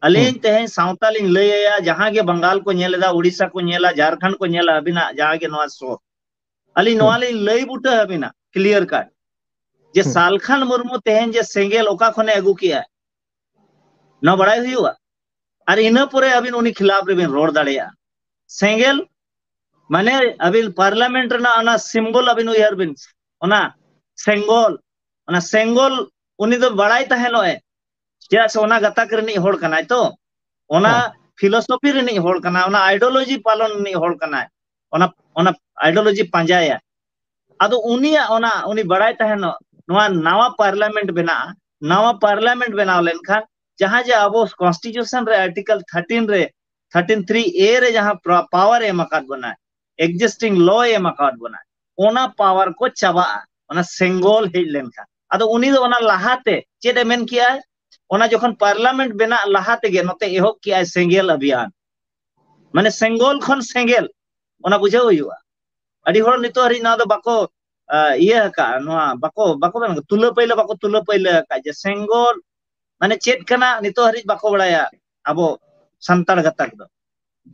ᱟᱹᱞᱤᱧ ᱦᱩᱸ᱾ ᱛᱮᱦᱮᱧ ᱥᱟᱶᱛᱟ ᱞᱤᱧ ᱞᱟᱹᱭ ᱟᱭᱟ, ᱡᱟᱦᱟᱸ ᱜᱮ ᱵᱟᱝᱜᱟᱞ ᱠᱚ ᱧᱮᱞ ᱮᱫᱟ, ᱩᱲᱤᱥᱥᱟ ᱠᱚ ᱧᱮᱞᱟ, ᱡᱷᱟᱲᱠᱷᱚᱸᱰ ᱠᱚ ᱧᱮᱞᱟ, ᱟᱹᱵᱤᱱᱟᱜ ᱡᱟᱦᱟᱸ ᱜᱮ ᱱᱚᱣᱟ show, ᱟᱹᱞᱤᱧ ᱱᱚᱣᱟ ᱦᱩᱸ᱾ ᱞᱤᱧ ᱞᱟᱹᱭ ᱵᱩᱴᱟᱹ ᱟᱹᱵᱤᱱᱟ clear cut, ᱡᱮ ᱦᱩᱸ᱾ ᱥᱟᱞᱠᱷᱟᱱ ᱢᱩᱨᱢᱩ ᱛᱮᱦᱮᱧ ᱡᱮ ᱥᱮᱸᱜᱮᱞ ᱚᱠᱟ ᱠᱷᱚᱱᱮ ᱟᱹᱜᱩ ᱠᱮᱜᱼᱟ, ᱱᱚᱣᱟ ᱵᱟᱲᱟᱭ ᱦᱩᱭᱩᱜᱼᱟ᱾ ᱟᱨ ᱤᱱᱟᱹ ᱯᱚᱨᱮ ᱟᱹᱵᱤᱱ ᱩᱱᱤ ᱠᱷᱤᱞᱟᱯ ᱨᱮᱵᱤᱱ ᱨᱚᱲ ᱫᱟᱲᱮᱭᱟᱜᱼᱟ᱾ ᱥᱮᱸᱜᱮᱞ ᱢᱟᱱᱮ ᱟᱹᱵᱤᱱ ᱯᱟᱨᱞᱟᱢᱮᱱᱴ ᱨᱮᱱᱟᱜ ᱚᱱᱟ ᱥᱤᱢᱵᱚᱞ ᱟᱹᱵᱤᱱ ᱩᱭᱦᱟᱹᱨ ᱵᱤᱱ, ᱚᱱᱟ ᱥᱮᱸᱜᱚᱞ, ᱚᱱᱟ ᱥᱮᱸᱜᱚᱞ ᱩᱱᱤ ᱫᱚ ᱵᱟᱲᱟᱭ ᱛᱟᱦᱮᱱᱚᱜ ᱮ, ᱪᱮᱫᱟᱜ ᱥᱮ ᱚᱱᱟ ᱜᱟᱛᱟᱠ ᱨᱤᱱᱤᱡ ᱦᱚᱲ ᱠᱟᱱᱟᱭ ᱛᱚ, ᱚᱱᱟ ᱯᱷᱤᱞᱳᱥᱚᱯᱷᱤ ᱨᱤᱱᱤᱡ ᱦᱚᱲ ᱠᱟᱱᱟᱭ, ᱚᱱᱟ ᱟᱭᱰᱤᱭᱳᱞᱚᱡᱤ ᱯᱟᱞᱚᱱ ᱨᱤᱱᱤᱡ ᱦᱚᱲ ᱠᱟᱱᱟᱭ, ᱚᱱᱟ ᱚᱱᱟ ᱟᱭᱰᱤᱭᱳᱞᱚᱡᱤ ᱯᱟᱸᱡᱟᱭᱟ᱾ ᱟᱫᱚ ᱩᱱᱤᱭᱟᱜ ᱚᱱᱟ ᱩᱱᱤ ᱵᱟᱲᱟᱭ ᱛᱟᱦᱮᱱᱚᱜ ᱱᱚᱣᱟ ᱱᱟᱣᱟ ᱯᱟᱨᱞᱟᱢᱮᱱᱴ ᱵᱮᱱᱟᱜᱼᱟ, ᱱᱟᱣᱟ ᱯᱟᱨᱞᱟᱢᱮᱱᱴ ᱵᱮᱱᱟᱣ ᱞᱮᱱᱠᱷᱟᱱ ᱡᱟᱦᱟᱸ ᱡᱮ ᱟᱵᱚ ᱠᱚᱱᱥᱴᱤᱴᱤᱭᱩᱥᱚᱱ ᱨᱮ ᱟᱨᱴᱤᱠᱮᱞ ᱛᱷᱟᱨᱴᱤᱱ ᱨᱮ ᱛᱷᱟᱨᱴᱤᱱ ᱛᱷᱨᱤ ᱮ ᱨᱮ ᱡᱟᱦᱟᱸ ᱯᱟᱣᱟᱨ ᱮ ᱮᱢ ᱟᱠᱟᱫ ᱵᱚᱱᱟ, ᱮᱠᱡᱤᱥᱴᱤᱝ ᱞᱚ ᱮ ᱮᱢ ᱟᱠᱟᱫ ᱵᱚᱱᱟ, ᱚᱱᱟ ᱯᱟᱣᱟᱨ ᱠᱚ ᱪᱟᱵᱟᱜᱼᱟ ᱚᱱᱟ ᱥᱮᱸᱜᱚᱞ ᱦᱮᱡ ᱞᱮᱱᱠᱷᱟᱱ᱾ ᱟᱫᱚ ᱩᱱᱤ ᱫᱚ ᱚᱱᱟ ᱞᱟᱦᱟᱛᱮ ᱪᱮᱫ ᱮ ᱢᱮᱱ ᱠᱮᱜᱼᱟ? ᱚᱱᱟ ᱡᱚᱠᱷᱚᱱ ᱯᱟᱨᱞᱟᱢᱮᱱᱴ ᱵᱮᱱᱟᱜ ᱞᱟᱦᱟ ᱛᱮᱜᱮ ᱱᱚᱛᱮ ᱮᱦᱚᱵ ᱠᱮᱜᱼᱟᱭ ᱥᱮᱸᱜᱮᱞ ᱚᱵᱷᱤᱭᱟᱱ, ᱢᱟᱱᱮ ᱥᱮᱸᱜᱚᱞ ᱠᱷᱚᱱ ᱥᱮᱸᱜᱮᱞ, ᱚᱱᱟ ᱵᱩᱡᱷᱟᱹᱣ ᱦᱩᱭᱩᱜᱼᱟ᱾ ᱟᱹᱰᱤ ᱦᱚᱲ ᱱᱤᱛᱚᱜ ᱦᱟᱹᱨᱤᱡ ᱱᱚᱣᱟ ᱫᱚ ᱵᱟᱠᱚ ᱟ, ᱤᱭᱟᱹ ᱟᱠᱟᱫᱼᱟ, ᱱᱚᱣᱟ ᱵᱟᱠᱚ ᱵᱟᱠᱚ ᱢᱮᱱ ᱛᱩᱞᱟᱹ ᱯᱟᱹᱭᱞᱟᱹ ᱵᱟᱠᱚ ᱛᱩᱞᱟᱹ ᱯᱟᱹᱭᱞᱟᱹ ᱟᱠᱟᱫ ᱡᱮ ᱥᱮᱸᱜᱚᱞ ᱢᱟᱱᱮ ᱪᱮᱫ ᱠᱟᱱᱟ ᱱᱤᱛᱚᱜ ᱦᱟᱹᱨᱤᱡ ᱵᱟᱠᱚ ᱵᱟᱲᱟᱭᱟ ᱟᱵᱚ ᱥᱟᱱᱛᱟᱲ ᱜᱟᱛᱟᱠ ᱫᱚ᱾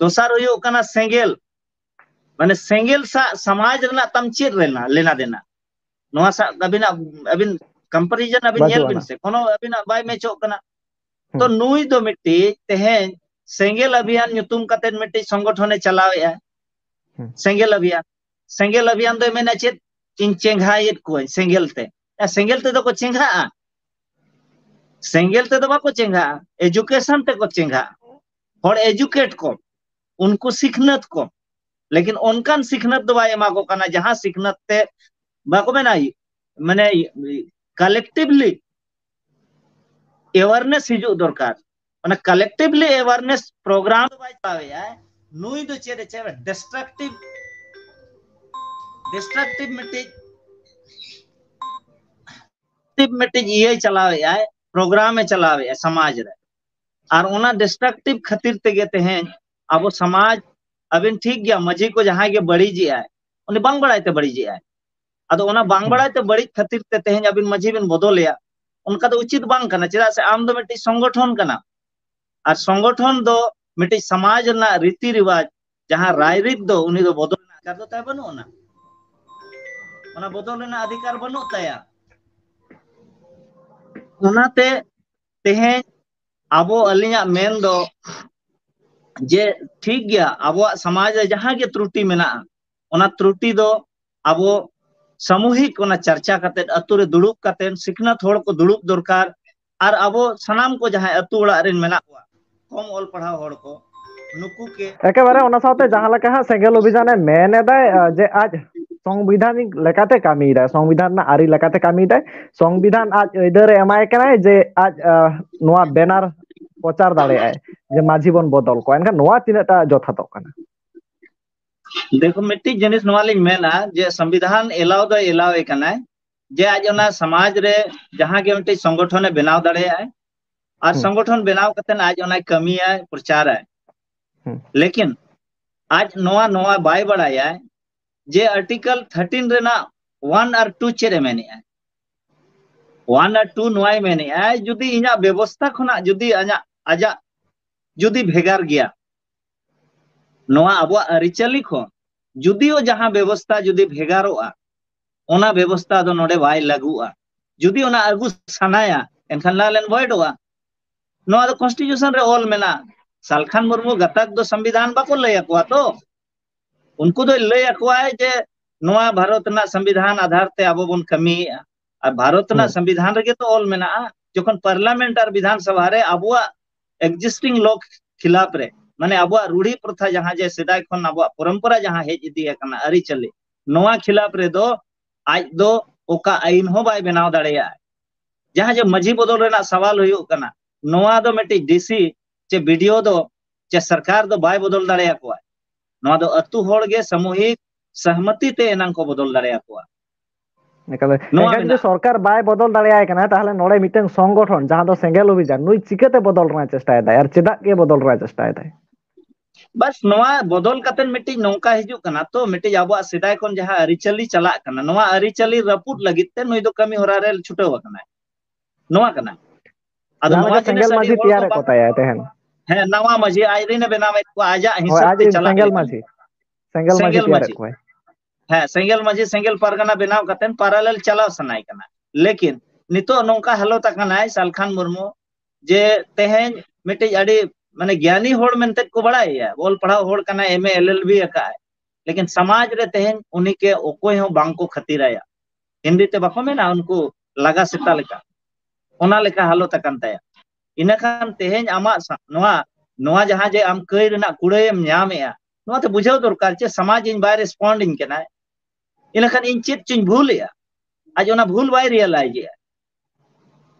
ᱫᱚᱥᱟᱨ ᱦᱩᱭᱩᱜ ᱠᱟᱱᱟ ᱥᱮᱸᱜᱮᱞ, ᱢᱟᱱᱮ ᱥᱮᱸᱜᱮᱞ ᱥᱟᱜ ᱥᱚᱢᱟᱡᱽ ᱨᱮᱱᱟᱜ ᱛᱟᱢ ᱪᱮᱫ ᱨᱮᱱᱟᱜ ᱞᱮᱱᱟ ᱫᱮᱱᱟ? ᱱᱚᱣᱟ ᱥᱟᱜ ᱟᱹᱵᱤᱱᱟᱜ ᱟᱹᱵᱤᱱ ᱠᱚᱢᱯᱮᱨᱤᱡᱚᱱ ᱟᱹᱵᱤᱱ ᱧᱮᱞ ᱵᱟᱹᱪᱩᱜ ᱵᱤᱱ ᱟᱱᱟ᱾ ᱥᱮ, ᱠᱳᱱᱳ ᱟᱹᱵᱤᱱᱟᱜ ᱵᱟᱭ ᱢᱮᱪᱚᱜ ᱠᱟᱱᱟ᱾ ᱛᱚ ᱦᱩᱸ᱾ ᱱᱩᱭ ᱫᱚ ᱢᱤᱫᱴᱤᱡ ᱛᱮᱦᱮᱧ ᱥᱮᱸᱜᱮᱞ ᱚᱵᱷᱤᱭᱟᱱ ᱧᱩᱛᱩᱢ ᱠᱟᱛᱮ ᱢᱤᱫᱴᱤᱡ ᱥᱚᱝᱜᱚᱴᱷᱚᱱᱮ ᱪᱟᱞᱟᱣᱮᱫᱼᱟ᱾ ᱦᱩᱸ᱾ ᱥᱮᱸᱜᱮᱞ ᱚᱵᱷᱤᱭᱟᱱ, ᱥᱮᱸᱜᱮᱞ ᱚᱵᱷᱤᱭᱟᱱ ᱫᱚᱭ ᱢᱮᱱᱟ ᱪᱮᱫ? ᱤᱧ ᱪᱮᱸᱜᱷᱟᱭᱮᱫ ᱠᱚᱣᱟᱹᱧ ᱥᱮᱸᱜᱮᱞ ᱛᱮ᱾ ᱮ, ᱥᱮᱸᱜᱮᱞ ᱛᱮᱫᱚ ᱠᱚ ᱪᱮᱸᱜᱷᱟᱜᱼᱟ? ᱥᱮᱸᱜᱮᱞ ᱛᱮᱫᱚ ᱵᱟᱠᱚ ᱪᱮᱸᱜᱷᱟᱜᱼᱟ, ᱮᱡᱩᱠᱮᱥᱚᱱ ᱛᱮᱠᱚ ᱪᱮᱸᱜᱷᱟᱜᱼᱟ᱾ ᱦᱚᱲ ᱮᱡᱩᱠᱮᱴ ᱠᱚ, ᱩᱱᱠᱩ ᱥᱤᱠᱷᱱᱟᱹᱛ ᱠᱚ᱾ ᱞᱮᱠᱤᱱ ᱚᱱᱠᱟᱱ ᱥᱤᱠᱷᱱᱟᱹᱛ ᱫᱚ ᱵᱟᱭ ᱮᱢᱟ ᱠᱚ ᱠᱟᱱᱟ ᱡᱟᱦᱟᱸ ᱥᱤᱠᱷᱱᱟᱹᱛ ᱛᱮ ᱵᱟᱠᱚ ᱢᱮᱱᱟ, ᱢᱟᱱᱮ ᱠᱟᱞᱮᱠᱴᱤᱵᱷᱞᱤ ᱮᱣᱟᱨᱱᱮᱥ ᱦᱤᱡᱩᱜ ᱫᱚᱨᱠᱟᱨ᱾ ᱚᱱᱟ ᱠᱟᱞᱮᱠᱴᱤᱵᱷᱞᱤ ᱮᱣᱟᱨᱱᱮᱥ ᱯᱨᱳᱜᱨᱟᱢ ᱫᱚ ᱵᱟᱭ ᱪᱟᱞᱟᱣᱮᱫᱼᱟ᱾ ᱱᱩᱭ ᱫᱚ ᱪᱮᱫ ᱮ ᱪᱮᱫ ᱰᱤᱥᱴᱨᱟᱠᱴᱤᱵᱷ, ᱰᱤᱥᱴᱨᱟᱠᱴᱤᱵᱷ ᱢᱤᱫᱴᱤᱡ ᱢᱤᱫᱴᱤᱡ ᱤᱭᱟᱹᱭ ᱪᱟᱞᱟᱣᱮᱫᱼᱟᱭ, ᱯᱨᱳᱜᱨᱟᱢ ᱮ ᱪᱟᱞᱟᱣᱮᱫᱼᱟ ᱥᱚᱢᱟᱡᱽ ᱨᱮ᱾ ᱟᱨ ᱚᱱᱟ ᱰᱤᱥᱴᱨᱟᱠᱴᱤᱵᱷ ᱠᱷᱟᱹᱛᱤᱨ ᱛᱮᱜᱮ ᱛᱮᱦᱮᱧ ᱟᱵᱚ ᱥᱚᱢᱟᱡᱽ, ᱟᱹᱵᱤᱱ ᱴᱷᱤᱠ ᱜᱮᱭᱟ, ᱢᱟᱹᱡᱷᱤ ᱠᱚ ᱡᱟᱦᱟᱸᱭ ᱜᱮ ᱵᱟᱹᱲᱤᱡᱮᱜᱼᱟᱭ, ᱩᱱᱤ ᱵᱟᱝ ᱵᱟᱲᱟᱭ ᱛᱮ ᱵᱟᱹᱲᱤᱡᱮᱜᱼᱟᱭ᱾ ᱟᱫᱚ ᱚᱱᱟ ᱵᱟᱝ ᱦᱩᱸ᱾ ᱵᱟᱲᱟᱭ ᱛᱮ ᱵᱟᱹᱲᱤᱡ ᱠᱷᱟᱹᱛᱤᱨ ᱛᱮ ᱛᱮᱦᱮᱧ ᱟᱹᱵᱤᱱ ᱢᱟᱹᱡᱷᱤ ᱵᱤᱱ ᱵᱚᱫᱚᱞᱮᱭᱟ, ᱚᱱᱠᱟ ᱫᱚ ᱩᱪᱤᱛ ᱵᱟᱝ ᱠᱟᱱᱟ᱾ ᱪᱮᱫᱟᱜ ᱥᱮ ᱟᱢ ᱫᱚ ᱢᱤᱫᱴᱤᱡ ᱥᱚᱝᱜᱚᱴᱷᱚᱱ ᱠᱟᱱᱟᱢ, ᱟᱨ ᱥᱚᱝᱜᱚᱴᱷᱚᱱ ᱫᱚ ᱢᱤᱫᱴᱤᱡ ᱥᱚᱢᱟᱡᱽ ᱨᱮᱱᱟᱜ ᱨᱤᱛᱤ ᱨᱮᱣᱟᱡᱽ, ᱡᱟᱦᱟᱸ ᱨᱟᱭᱨᱤᱛ ᱫᱚ ᱩᱱᱤ ᱫᱚ ᱵᱚᱫᱚᱞ ᱨᱮᱱᱟᱜ ᱚᱫᱷᱤᱠᱟᱨ ᱫᱚ ᱛᱟᱭ ᱵᱟᱹᱱᱩᱜ ᱟᱱᱟ, ᱚᱱᱟ ᱵᱚᱫᱚᱞ ᱨᱮᱱᱟᱜ ᱚᱫᱷᱤᱠᱟᱨ ᱵᱟᱹᱱᱩᱜ ᱛᱟᱭᱟ᱾ ᱚᱱᱟᱛᱮ ᱛᱮᱦᱮᱧ ᱟᱵᱚ, ᱟᱹᱞᱤᱧᱟᱜ ᱢᱮᱱ ᱫᱚ ᱡᱮ ᱴᱷᱤᱠ ᱜᱮᱭᱟ, ᱟᱵᱚᱣᱟᱜ ᱥᱚᱢᱟᱡᱽ ᱨᱮ ᱡᱟᱦᱟᱸ ᱜᱮ ᱛᱨᱩᱴᱤ ᱢᱮᱱᱟᱜᱼᱟ, ᱚᱱᱟ ᱛᱨᱩᱴᱤ ᱫᱚ ᱟᱵᱚ ᱥᱟᱢᱩᱦᱤᱠ ᱚᱱᱟ ᱪᱟᱨᱪᱟ ᱠᱟᱛᱮ, ᱟᱛᱳ ᱨᱮ ᱫᱩᱲᱩᱵ ᱠᱟᱛᱮ, ᱥᱤᱠᱷᱱᱟᱹᱛ ᱦᱚᱲ ᱠᱚ ᱫᱩᱲᱩᱵ ᱫᱚᱨᱠᱟᱨ, ᱟᱨ ᱟᱵᱚ ᱥᱟᱱᱟᱢ ᱠᱚ ᱡᱟᱦᱟᱸᱭ ᱟᱛᱳ ᱚᱲᱟᱜ ᱨᱮᱱ ᱢᱮᱱᱟᱜ ᱠᱚᱣᱟ, ᱠᱚᱢ ᱚᱞ ᱯᱟᱲᱦᱟᱣ ᱦᱚᱲ ᱠᱚ, ᱱᱩᱠᱩ ᱠᱮ ᱮᱠᱮᱵᱟᱨᱮ ᱚᱱᱟ ᱥᱟᱶᱛᱮ ᱡᱟᱦᱟᱸ ᱞᱮᱠᱟ ᱦᱟᱸᱜ ᱥᱮᱸᱜᱮᱞ ᱚᱵᱷᱤᱡᱟᱱᱮ ᱢᱮᱱ ᱮᱫᱟᱭ, ᱟᱸ, ᱡᱮ ᱟᱡ ᱥᱚᱝᱵᱤᱫᱷᱟᱱᱤᱠ ᱞᱮᱠᱟᱛᱮ ᱠᱟᱹᱢᱤᱭᱮᱫᱟᱭ, ᱥᱚᱝᱵᱤᱫᱷᱟᱱ ᱨᱮᱱᱟᱜ ᱟᱹᱨᱤ ᱞᱮᱠᱟᱛᱮ ᱠᱟᱹᱢᱤᱭᱮᱫᱟᱭ, ᱥᱚᱝᱵᱤᱫᱷᱟᱱ ᱟᱡ ᱟᱹᱭᱫᱟᱹᱨᱮ ᱮᱢᱟᱭ ᱠᱟᱱᱟᱭ ᱡᱮ ᱟᱡ, ᱟᱸ, ᱱᱚᱣᱟ ᱵᱮᱱᱟᱨ ᱯᱨᱚᱪᱟᱨ ᱫᱟᱲᱮᱭᱟᱜᱼᱟᱭ ᱡᱮ ᱢᱟᱹᱡᱷᱤ ᱵᱚᱱ ᱵᱚᱫᱚᱞ ᱠᱚᱣᱟ᱾ ᱮᱱᱠᱷᱟᱱ ᱱᱚᱣᱟ ᱛᱤᱱᱟᱹᱜ ᱴᱟ ᱡᱚᱛᱷᱟᱛᱚᱜ ᱠᱟᱱᱟ? ᱫᱮᱠᱷᱚ, ᱢᱤᱫᱴᱤᱡ ᱡᱤᱱᱤᱥ ᱱᱚᱣᱟ ᱞᱤᱧ ᱢᱮᱱᱟ ᱡᱮ ᱥᱚᱝᱵᱤᱫᱷᱟᱱ ᱮᱞᱟᱣ ᱫᱚᱭ ᱮᱞᱟᱣ ᱮ ᱠᱟᱱᱟᱭ, ᱡᱮ ᱟᱡ ᱚᱱᱟ ᱥᱚᱢᱟᱡᱽ ᱨᱮ ᱡᱟᱦᱟᱸ ᱜᱮ ᱢᱤᱫᱴᱤᱡ ᱥᱚᱝᱜᱚᱴᱷᱚᱱᱮ ᱵᱮᱱᱟᱣ ᱫᱟᱲᱮᱭᱟᱜᱼᱟᱭ, ᱟᱨ ᱦᱩᱸ᱾ ᱥᱚᱝᱜᱚᱴᱷᱚᱱ ᱵᱮᱱᱟᱣ ᱠᱟᱛᱮ ᱟᱡ ᱚᱱᱟᱭ ᱠᱟᱹᱢᱤᱭᱟᱭ, ᱯᱨᱚᱪᱟᱨᱟᱭ᱾ ᱦᱩᱸ᱾ ᱞᱮᱠᱤᱱ ᱟᱡ ᱱᱚᱣᱟ, ᱱᱚᱣᱟ ᱵᱟᱭ ᱵᱟᱲᱟᱭᱟ ᱡᱮ Article thirteen ᱨᱮᱱᱟᱜ one ᱟᱨ two ᱪᱮᱫ ᱮ ᱢᱮᱱᱮᱜᱼᱟ᱾ One ᱟᱨ two ᱱᱚᱣᱟᱭ ᱢᱮᱱᱮᱜᱼᱟ, ᱡᱩᱫᱤ ᱤᱧᱟᱹᱜ ᱵᱮᱵᱚᱥᱛᱷᱟ ᱠᱷᱚᱱᱟᱜ ᱡᱩᱫᱤ ᱟᱡᱟᱜ, ᱟᱡᱟᱜ ᱡᱩᱫᱤ ᱵᱷᱮᱜᱟᱨ ᱜᱮᱭᱟ, ᱱᱚᱣᱟ ᱟᱵᱚᱣᱟᱜ ᱟᱹᱨᱤᱪᱟᱹᱞᱤ ᱠᱷᱚᱱ ᱡᱩᱫᱤᱭᱳ ᱡᱟᱦᱟᱸ ᱵᱮᱵᱚᱥᱛᱷᱟ ᱡᱩᱫᱤ ᱵᱷᱮᱜᱟᱨᱚᱜᱼᱟ, ᱚᱱᱟ ᱵᱮᱵᱚᱥᱛᱷᱟ ᱫᱚ ᱱᱚᱰᱮ ᱵᱟᱭ ᱞᱟᱹᱜᱩᱜᱼᱟ᱾ ᱡᱩᱫᱤ ᱚᱱᱟ ᱟᱹᱜᱩ ᱥᱟᱱᱟᱭᱟ, ᱮᱱᱠᱷᱟᱱ ᱱᱚᱣᱟ ᱞᱮᱱ ᱵᱷᱚᱭᱮᱰᱚᱜᱼᱟ᱾ ᱱᱚᱣᱟ ᱫᱚ ᱠᱚᱱᱥᱴᱤᱴᱤᱭᱩᱥᱚᱱ ᱨᱮ ᱚᱞ ᱢᱮᱱᱟᱜᱼᱟ᱾ ᱥᱟᱞᱠᱷᱟᱱ ᱢᱩᱨᱢᱩ ᱜᱟᱛᱟᱠ ᱫᱚ ᱥᱚᱝᱵᱤᱫᱷᱟᱱ ᱵᱟᱠᱚ ᱞᱟᱹᱭ ᱟᱠᱚᱣᱟ ᱛᱚ᱾ ᱩᱱᱠᱩ ᱫᱚᱭ ᱞᱟᱹᱭ ᱟᱠᱚᱣᱟᱭ ᱡᱮ ᱱᱚᱣᱟ ᱵᱷᱟᱨᱚᱛ ᱨᱮᱱᱟᱜ ᱥᱚᱝᱵᱤᱫᱷᱟᱱ ᱟᱫᱷᱟᱨ ᱛᱮ ᱟᱵᱚ ᱵᱚᱱ ᱠᱟᱹᱢᱤᱭᱮᱫᱼᱟ᱾ ᱟᱨ ᱵᱷᱟᱨᱚᱛ ᱨᱮᱱᱟᱜ ᱦᱩᱸ᱾ ᱥᱚᱝᱵᱤᱫᱷᱟᱱ ᱨᱮᱜᱮ ᱛᱚ ᱚᱞ ᱢᱮᱱᱟᱜᱼᱟ, ᱡᱚᱠᱷᱚᱱ ᱯᱟᱨᱞᱟᱢᱮᱱᱴ ᱟᱨ ᱵᱤᱫᱷᱟᱱ ᱥᱚᱵᱷᱟ ᱨᱮ ᱟᱵᱚᱣᱟᱜ existing law ᱠᱷᱤᱞᱟᱯ ᱨᱮ, ᱢᱟᱱᱮ ᱟᱵᱚᱣᱟᱜ ᱨᱩᱲᱦᱤ ᱯᱨᱚᱛᱷᱟ ᱡᱟᱦᱟᱸ ᱡᱮ ᱥᱮᱫᱟᱭ ᱠᱷᱚᱱ ᱟᱵᱚᱣᱟᱜ ᱯᱚᱨᱚᱢᱯᱚᱨᱟ ᱡᱟᱦᱟᱸ ᱦᱮᱡ ᱤᱫᱤ ᱟᱠᱟᱱᱟ ᱟᱹᱨᱤᱪᱟᱹᱞᱤ, ᱱᱚᱣᱟ ᱠᱷᱤᱞᱟᱯ ᱨᱮᱫᱚ ᱟᱡ ᱫᱚ ᱚᱠᱟ ᱟᱹᱭᱤᱱ ᱦᱚᱸ ᱵᱟᱭ ᱵᱮᱱᱟᱣ ᱫᱟᱲᱮᱭᱟᱜᱼᱟ᱾ ᱡᱟᱦᱟᱸ ᱡᱮ ᱢᱟᱹᱡᱷᱤ ᱵᱚᱫᱚᱞ ᱨᱮᱱᱟᱜ ᱥᱟᱣᱟᱞ ᱦᱩᱭᱩᱜ ᱠᱟᱱᱟ, ᱱᱚᱣᱟ ᱫᱚ ᱢᱤᱫᱴᱤᱡ ᱰᱤᱥᱤ ᱪᱮ ᱵᱤᱰᱤᱳ ᱫᱚ ᱪᱮ ᱥᱚᱨᱠᱟᱨ ᱫᱚ ᱵᱟᱭ ᱵᱚᱫᱚᱞ ᱫᱟᱲᱮᱭᱟᱠᱚᱣᱟ᱾ ᱱᱚᱣᱟ ᱫᱚ ᱟᱹᱛᱩ ᱦᱚᱲ ᱜᱮ ᱥᱟᱢᱩᱦᱤᱠ ᱥᱚᱦᱢᱚᱛᱤ ᱛᱮ ᱮᱱᱟᱝ ᱠᱚ ᱵᱚᱫᱚᱞ ᱫᱟᱲᱮᱭᱟᱠᱚᱣᱟ᱾ ᱮᱠᱟᱞ᱾ ᱱᱚᱣᱟ ᱮᱱᱠᱷᱟᱱ ᱡᱩᱫᱤ ᱢᱮᱱᱟᱜᱼᱟ᱾ ᱥᱚᱨᱠᱟᱨ ᱵᱟᱭ ᱵᱚᱫᱚᱞ ᱫᱟᱲᱮᱭᱟᱭ ᱠᱟᱱᱟ, ᱛᱟᱦᱚᱞᱮ ᱱᱚᱰᱮ ᱢᱤᱫᱴᱟᱝ ᱥᱚᱝᱜᱚᱴᱷᱚᱱ ᱡᱟᱦᱟᱸ ᱫᱚ ᱥᱮᱸᱜᱮᱞ ᱚᱵᱷᱤᱡᱟᱱ, ᱱᱩᱭ ᱪᱤᱠᱟᱹᱛᱮ ᱵᱚᱫᱚᱞ ᱨᱮᱱᱟᱜ ᱪᱮᱥᱴᱟᱭᱮᱫᱟᱭ ᱟᱨ ᱪᱮᱫᱟᱜ ᱜᱮ ᱵᱚᱫᱚᱞ ᱨᱮᱱᱟᱜ ᱪᱮᱥᱴᱟᱭᱮᱫᱟᱭ? ᱵᱟᱥ, ᱱᱚᱣᱟ ᱵᱚᱫᱚᱞ ᱠᱟᱛᱮ ᱢᱤᱫᱴᱤᱡ ᱱᱚᱝᱠᱟ ᱦᱤᱡᱩᱜ ᱠᱟᱱᱟ, ᱛᱚ ᱢᱤᱫᱴᱤᱡ ᱟᱵᱚᱣᱟᱜ ᱥᱮᱫᱟᱭ ᱠᱷᱚᱱ ᱡᱟᱦᱟᱸ ᱟᱹᱨᱤᱪᱟᱹᱞᱤ ᱪᱟᱞᱟᱜ ᱠᱟᱱᱟ, ᱱᱚᱣᱟ ᱟᱹᱨᱤᱪᱟᱹᱞᱤ ᱨᱟᱹᱯᱩᱫ ᱞᱟᱹᱜᱤᱫ ᱛᱮ ᱱᱩᱭ ᱫᱚ ᱠᱟᱹᱢᱤ ᱦᱚᱨᱟ ᱨᱮ ᱪᱷᱩᱴᱟᱹᱣ ᱟᱠᱟᱱᱟᱭ᱾ ᱱᱚᱣᱟ ᱠᱟᱱᱟ᱾ ᱟᱫᱚ ᱡᱟᱦᱟᱸ ᱱᱚᱣᱟ ᱞᱮᱠᱟ ᱡᱤᱱᱤᱥ ᱥᱮᱸᱜᱮᱞ ᱟᱹᱰᱤ ᱢᱟᱹᱡᱷᱤ ᱦᱚᱲ ᱠᱚ ᱛᱮᱭᱟᱨᱮᱫ ᱵᱟᱠᱚ ᱠᱚ ᱛᱟᱭᱟᱭ ᱛᱟᱦᱮᱱ᱾ ᱦᱮᱸ, ᱱᱟᱣᱟ ᱢᱟᱹᱡᱷᱤ ᱟᱡ ᱨᱮᱱ ᱮ ᱵᱮᱱᱟᱣᱮᱫ ᱠᱚᱣᱟ, ᱟᱡᱟᱜ ᱦᱳᱭ, ᱦᱤᱥᱟᱹᱵ ᱟᱡ ᱛᱮ ᱨᱮᱱ ᱪᱟᱞᱟᱜ ᱥᱮᱸᱜᱮᱞ ᱞᱮᱠᱟ᱾ ᱢᱟᱹᱡᱷᱤ, ᱥᱮᱸᱜᱮᱞ ᱢᱟᱹᱡᱷᱤ ᱥᱮᱸᱜᱮᱞ ᱛᱮᱭᱟᱨᱮᱫ ᱢᱟᱹᱡᱷᱤ᱾ ᱠᱚᱣᱟᱭ᱾ ᱦᱮᱸ, ᱥᱮᱸᱜᱮᱞ ᱢᱟᱹᱡᱷᱤ, ᱥᱮᱸᱜᱮᱞ ᱯᱟᱨᱜᱟᱱᱟ ᱵᱮᱱᱟᱣ ᱠᱟᱛᱮ ᱯᱟᱨᱟᱞᱮᱞ ᱪᱟᱞᱟᱣ ᱥᱟᱱᱟᱭ ᱠᱟᱱᱟ᱾ ᱞᱮᱠᱤᱱ ᱱᱤᱛᱚᱜ ᱱᱚᱝᱠᱟ ᱦᱟᱞᱚᱛ ᱟᱠᱟᱱᱟᱭ ᱥᱟᱞᱠᱷᱟᱱ ᱢᱩᱨᱢᱩ, ᱡᱮ ᱛᱮᱦᱮᱧ ᱢᱤᱫᱴᱤᱡ ᱟᱹᱰᱤ ᱢᱟᱱᱮ ᱜᱮᱭᱟᱱᱤ ᱦᱚᱲ ᱢᱮᱱᱛᱮ ᱠᱚ ᱵᱟᱲᱟᱭᱮᱭᱟ, ᱚᱞ ᱯᱟᱲᱦᱟᱣ ᱦᱚᱲ ᱠᱟᱱᱟᱭ, ᱮᱢ ᱮ ᱮᱞ ᱮᱞ ᱵᱤ ᱟᱠᱟᱫ ᱟᱭ, ᱞᱮᱠᱤᱱ ᱥᱚᱢᱟᱡᱽ ᱨᱮ ᱛᱮᱦᱮᱧ ᱩᱱᱤ ᱠᱮ ᱚᱠᱚᱭ ᱦᱚᱸ ᱵᱟᱝ ᱠᱚ ᱠᱷᱟᱹᱛᱤᱨᱟᱭᱟ᱾ ᱦᱤᱱᱫᱤ ᱛᱮ ᱵᱟᱠᱚ ᱢᱮᱱᱟ ᱩᱱᱠᱩ ᱞᱟᱜᱟ ᱥᱮᱛᱟ ᱞᱮᱠᱟ, ᱚᱱᱟ ᱞᱮᱠᱟ ᱦᱟᱞᱚᱛ ᱟᱠᱟᱱ ᱛᱟᱭᱟ᱾ ᱤᱱᱟᱹ ᱠᱷᱟᱱ ᱛᱮᱦᱮᱧ ᱟᱢᱟᱜ ᱥᱟ-, ᱱᱚᱣᱟ, ᱱᱚᱣᱟ ᱡᱟᱦᱟᱸ ᱡᱮ ᱟᱢ ᱠᱟᱹᱭ ᱨᱮᱱᱟᱜ ᱠᱩᱲᱟᱹᱭ ᱮᱢ ᱧᱟᱢᱮᱜᱼᱟ, ᱱᱚᱣᱟ ᱛᱮ ᱵᱩᱡᱷᱟᱹᱣ ᱫᱚᱨᱠᱟᱨ ᱪᱮ ᱥᱚᱢᱟᱡᱽ ᱤᱧ ᱵᱟᱭ respond ᱤᱧ ᱠᱟᱱᱟᱭ, ᱤᱱᱟᱹ ᱠᱷᱟᱱ ᱤᱧ ᱪᱮᱫ ᱪᱚᱧ ᱵᱷᱩᱞᱮᱜᱼᱟ᱾ ᱟᱡ ᱚᱱᱟ ᱵᱷᱩᱞ ᱵᱟᱭ realize ᱮᱜᱼᱟ,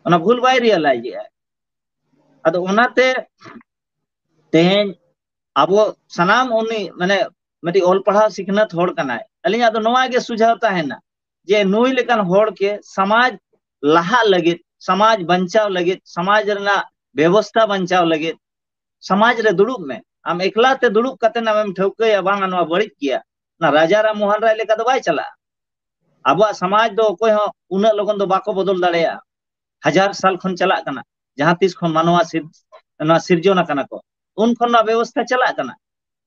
ᱚᱱᱟ ᱵᱷᱩᱞ ᱵᱟᱭ realize ᱮᱜᱼᱟ᱾ ᱟᱫᱚ ᱚᱱᱟᱛᱮ ᱛᱮᱦᱮᱧ ᱟᱵᱚ ᱥᱟᱱᱟᱢ ᱩᱱᱤ ᱢᱟᱱᱮ ᱢᱤᱫᱴᱤᱡ ᱚᱞ ᱯᱟᱲᱦᱟᱣ ᱥᱤᱠᱷᱱᱟᱹᱛ ᱦᱚᱲ ᱠᱟᱱᱟᱭ, ᱟᱹᱞᱤᱧᱟᱜ ᱫᱚ ᱱᱚᱣᱟ ᱜᱮ ᱥᱩᱡᱷᱟᱣ ᱛᱟᱦᱮᱱᱟ ᱡᱮ ᱱᱩᱭ ᱞᱮᱠᱟᱱ ᱦᱚᱲ ᱜᱮ ᱥᱚᱢᱟᱡᱽ ᱞᱟᱦᱟᱜ ᱞᱟᱹᱜᱤᱫ, ᱥᱚᱢᱟᱡᱽ ᱵᱟᱧᱪᱟᱣ ᱞᱟᱹᱜᱤᱫ, ᱥᱚᱢᱟᱡᱽ ᱨᱮᱱᱟᱜ ᱵᱮᱵᱚᱥᱛᱷᱟ ᱵᱟᱧᱪᱟᱣ ᱞᱟᱹᱜᱤᱫ ᱥᱚᱢᱟᱡᱽ ᱨᱮ ᱫᱩᱲᱩᱵ ᱢᱮ᱾ ᱟᱢ ᱮᱠᱞᱟ ᱛᱮ ᱫᱩᱲᱩᱵ ᱠᱟᱛᱮ ᱟᱢᱮᱢ ᱴᱷᱟᱹᱣᱠᱟᱹᱭᱟ ᱵᱟᱝᱟ ᱱᱚᱣᱟ ᱵᱟᱹᱲᱤᱡ ᱜᱮᱭᱟ, ᱚᱱᱟ ᱨᱟᱡᱟ ᱨᱟᱢ ᱢᱳᱦᱚᱱ ᱨᱟᱭ ᱞᱮᱠᱟ ᱫᱚ ᱵᱟᱭ ᱪᱟᱞᱟᱜᱼᱟ᱾ ᱟᱵᱚᱣᱟᱜ ᱥᱚᱢᱟᱡᱽ ᱫᱚ ᱚᱠᱚᱭ ᱦᱚᱸ ᱩᱱᱟᱹᱜ ᱞᱚᱜᱚᱱ ᱫᱚ ᱵᱟᱠᱚ ᱵᱚᱫᱚᱞ ᱫᱟᱲᱮᱭᱟᱜᱼᱟ᱾ ᱦᱟᱡᱟᱨ ᱥᱟᱞ ᱠᱷᱚᱱ ᱪᱟᱞᱟᱜ ᱠᱟᱱᱟ, ᱡᱟᱦᱟᱸ ᱛᱤᱥ ᱠᱷᱚᱱ ᱢᱟᱱᱣᱟ ᱥᱤᱨ-, ᱱᱚᱣᱟ ᱥᱤᱨᱡᱚᱱ ᱟᱠᱟᱱᱟ ᱠᱚ, ᱩᱱ ᱠᱷᱚᱱ ᱱᱚᱣᱟ ᱵᱮᱵᱚᱥᱛᱷᱟ ᱪᱟᱞᱟᱜ ᱠᱟᱱᱟ᱾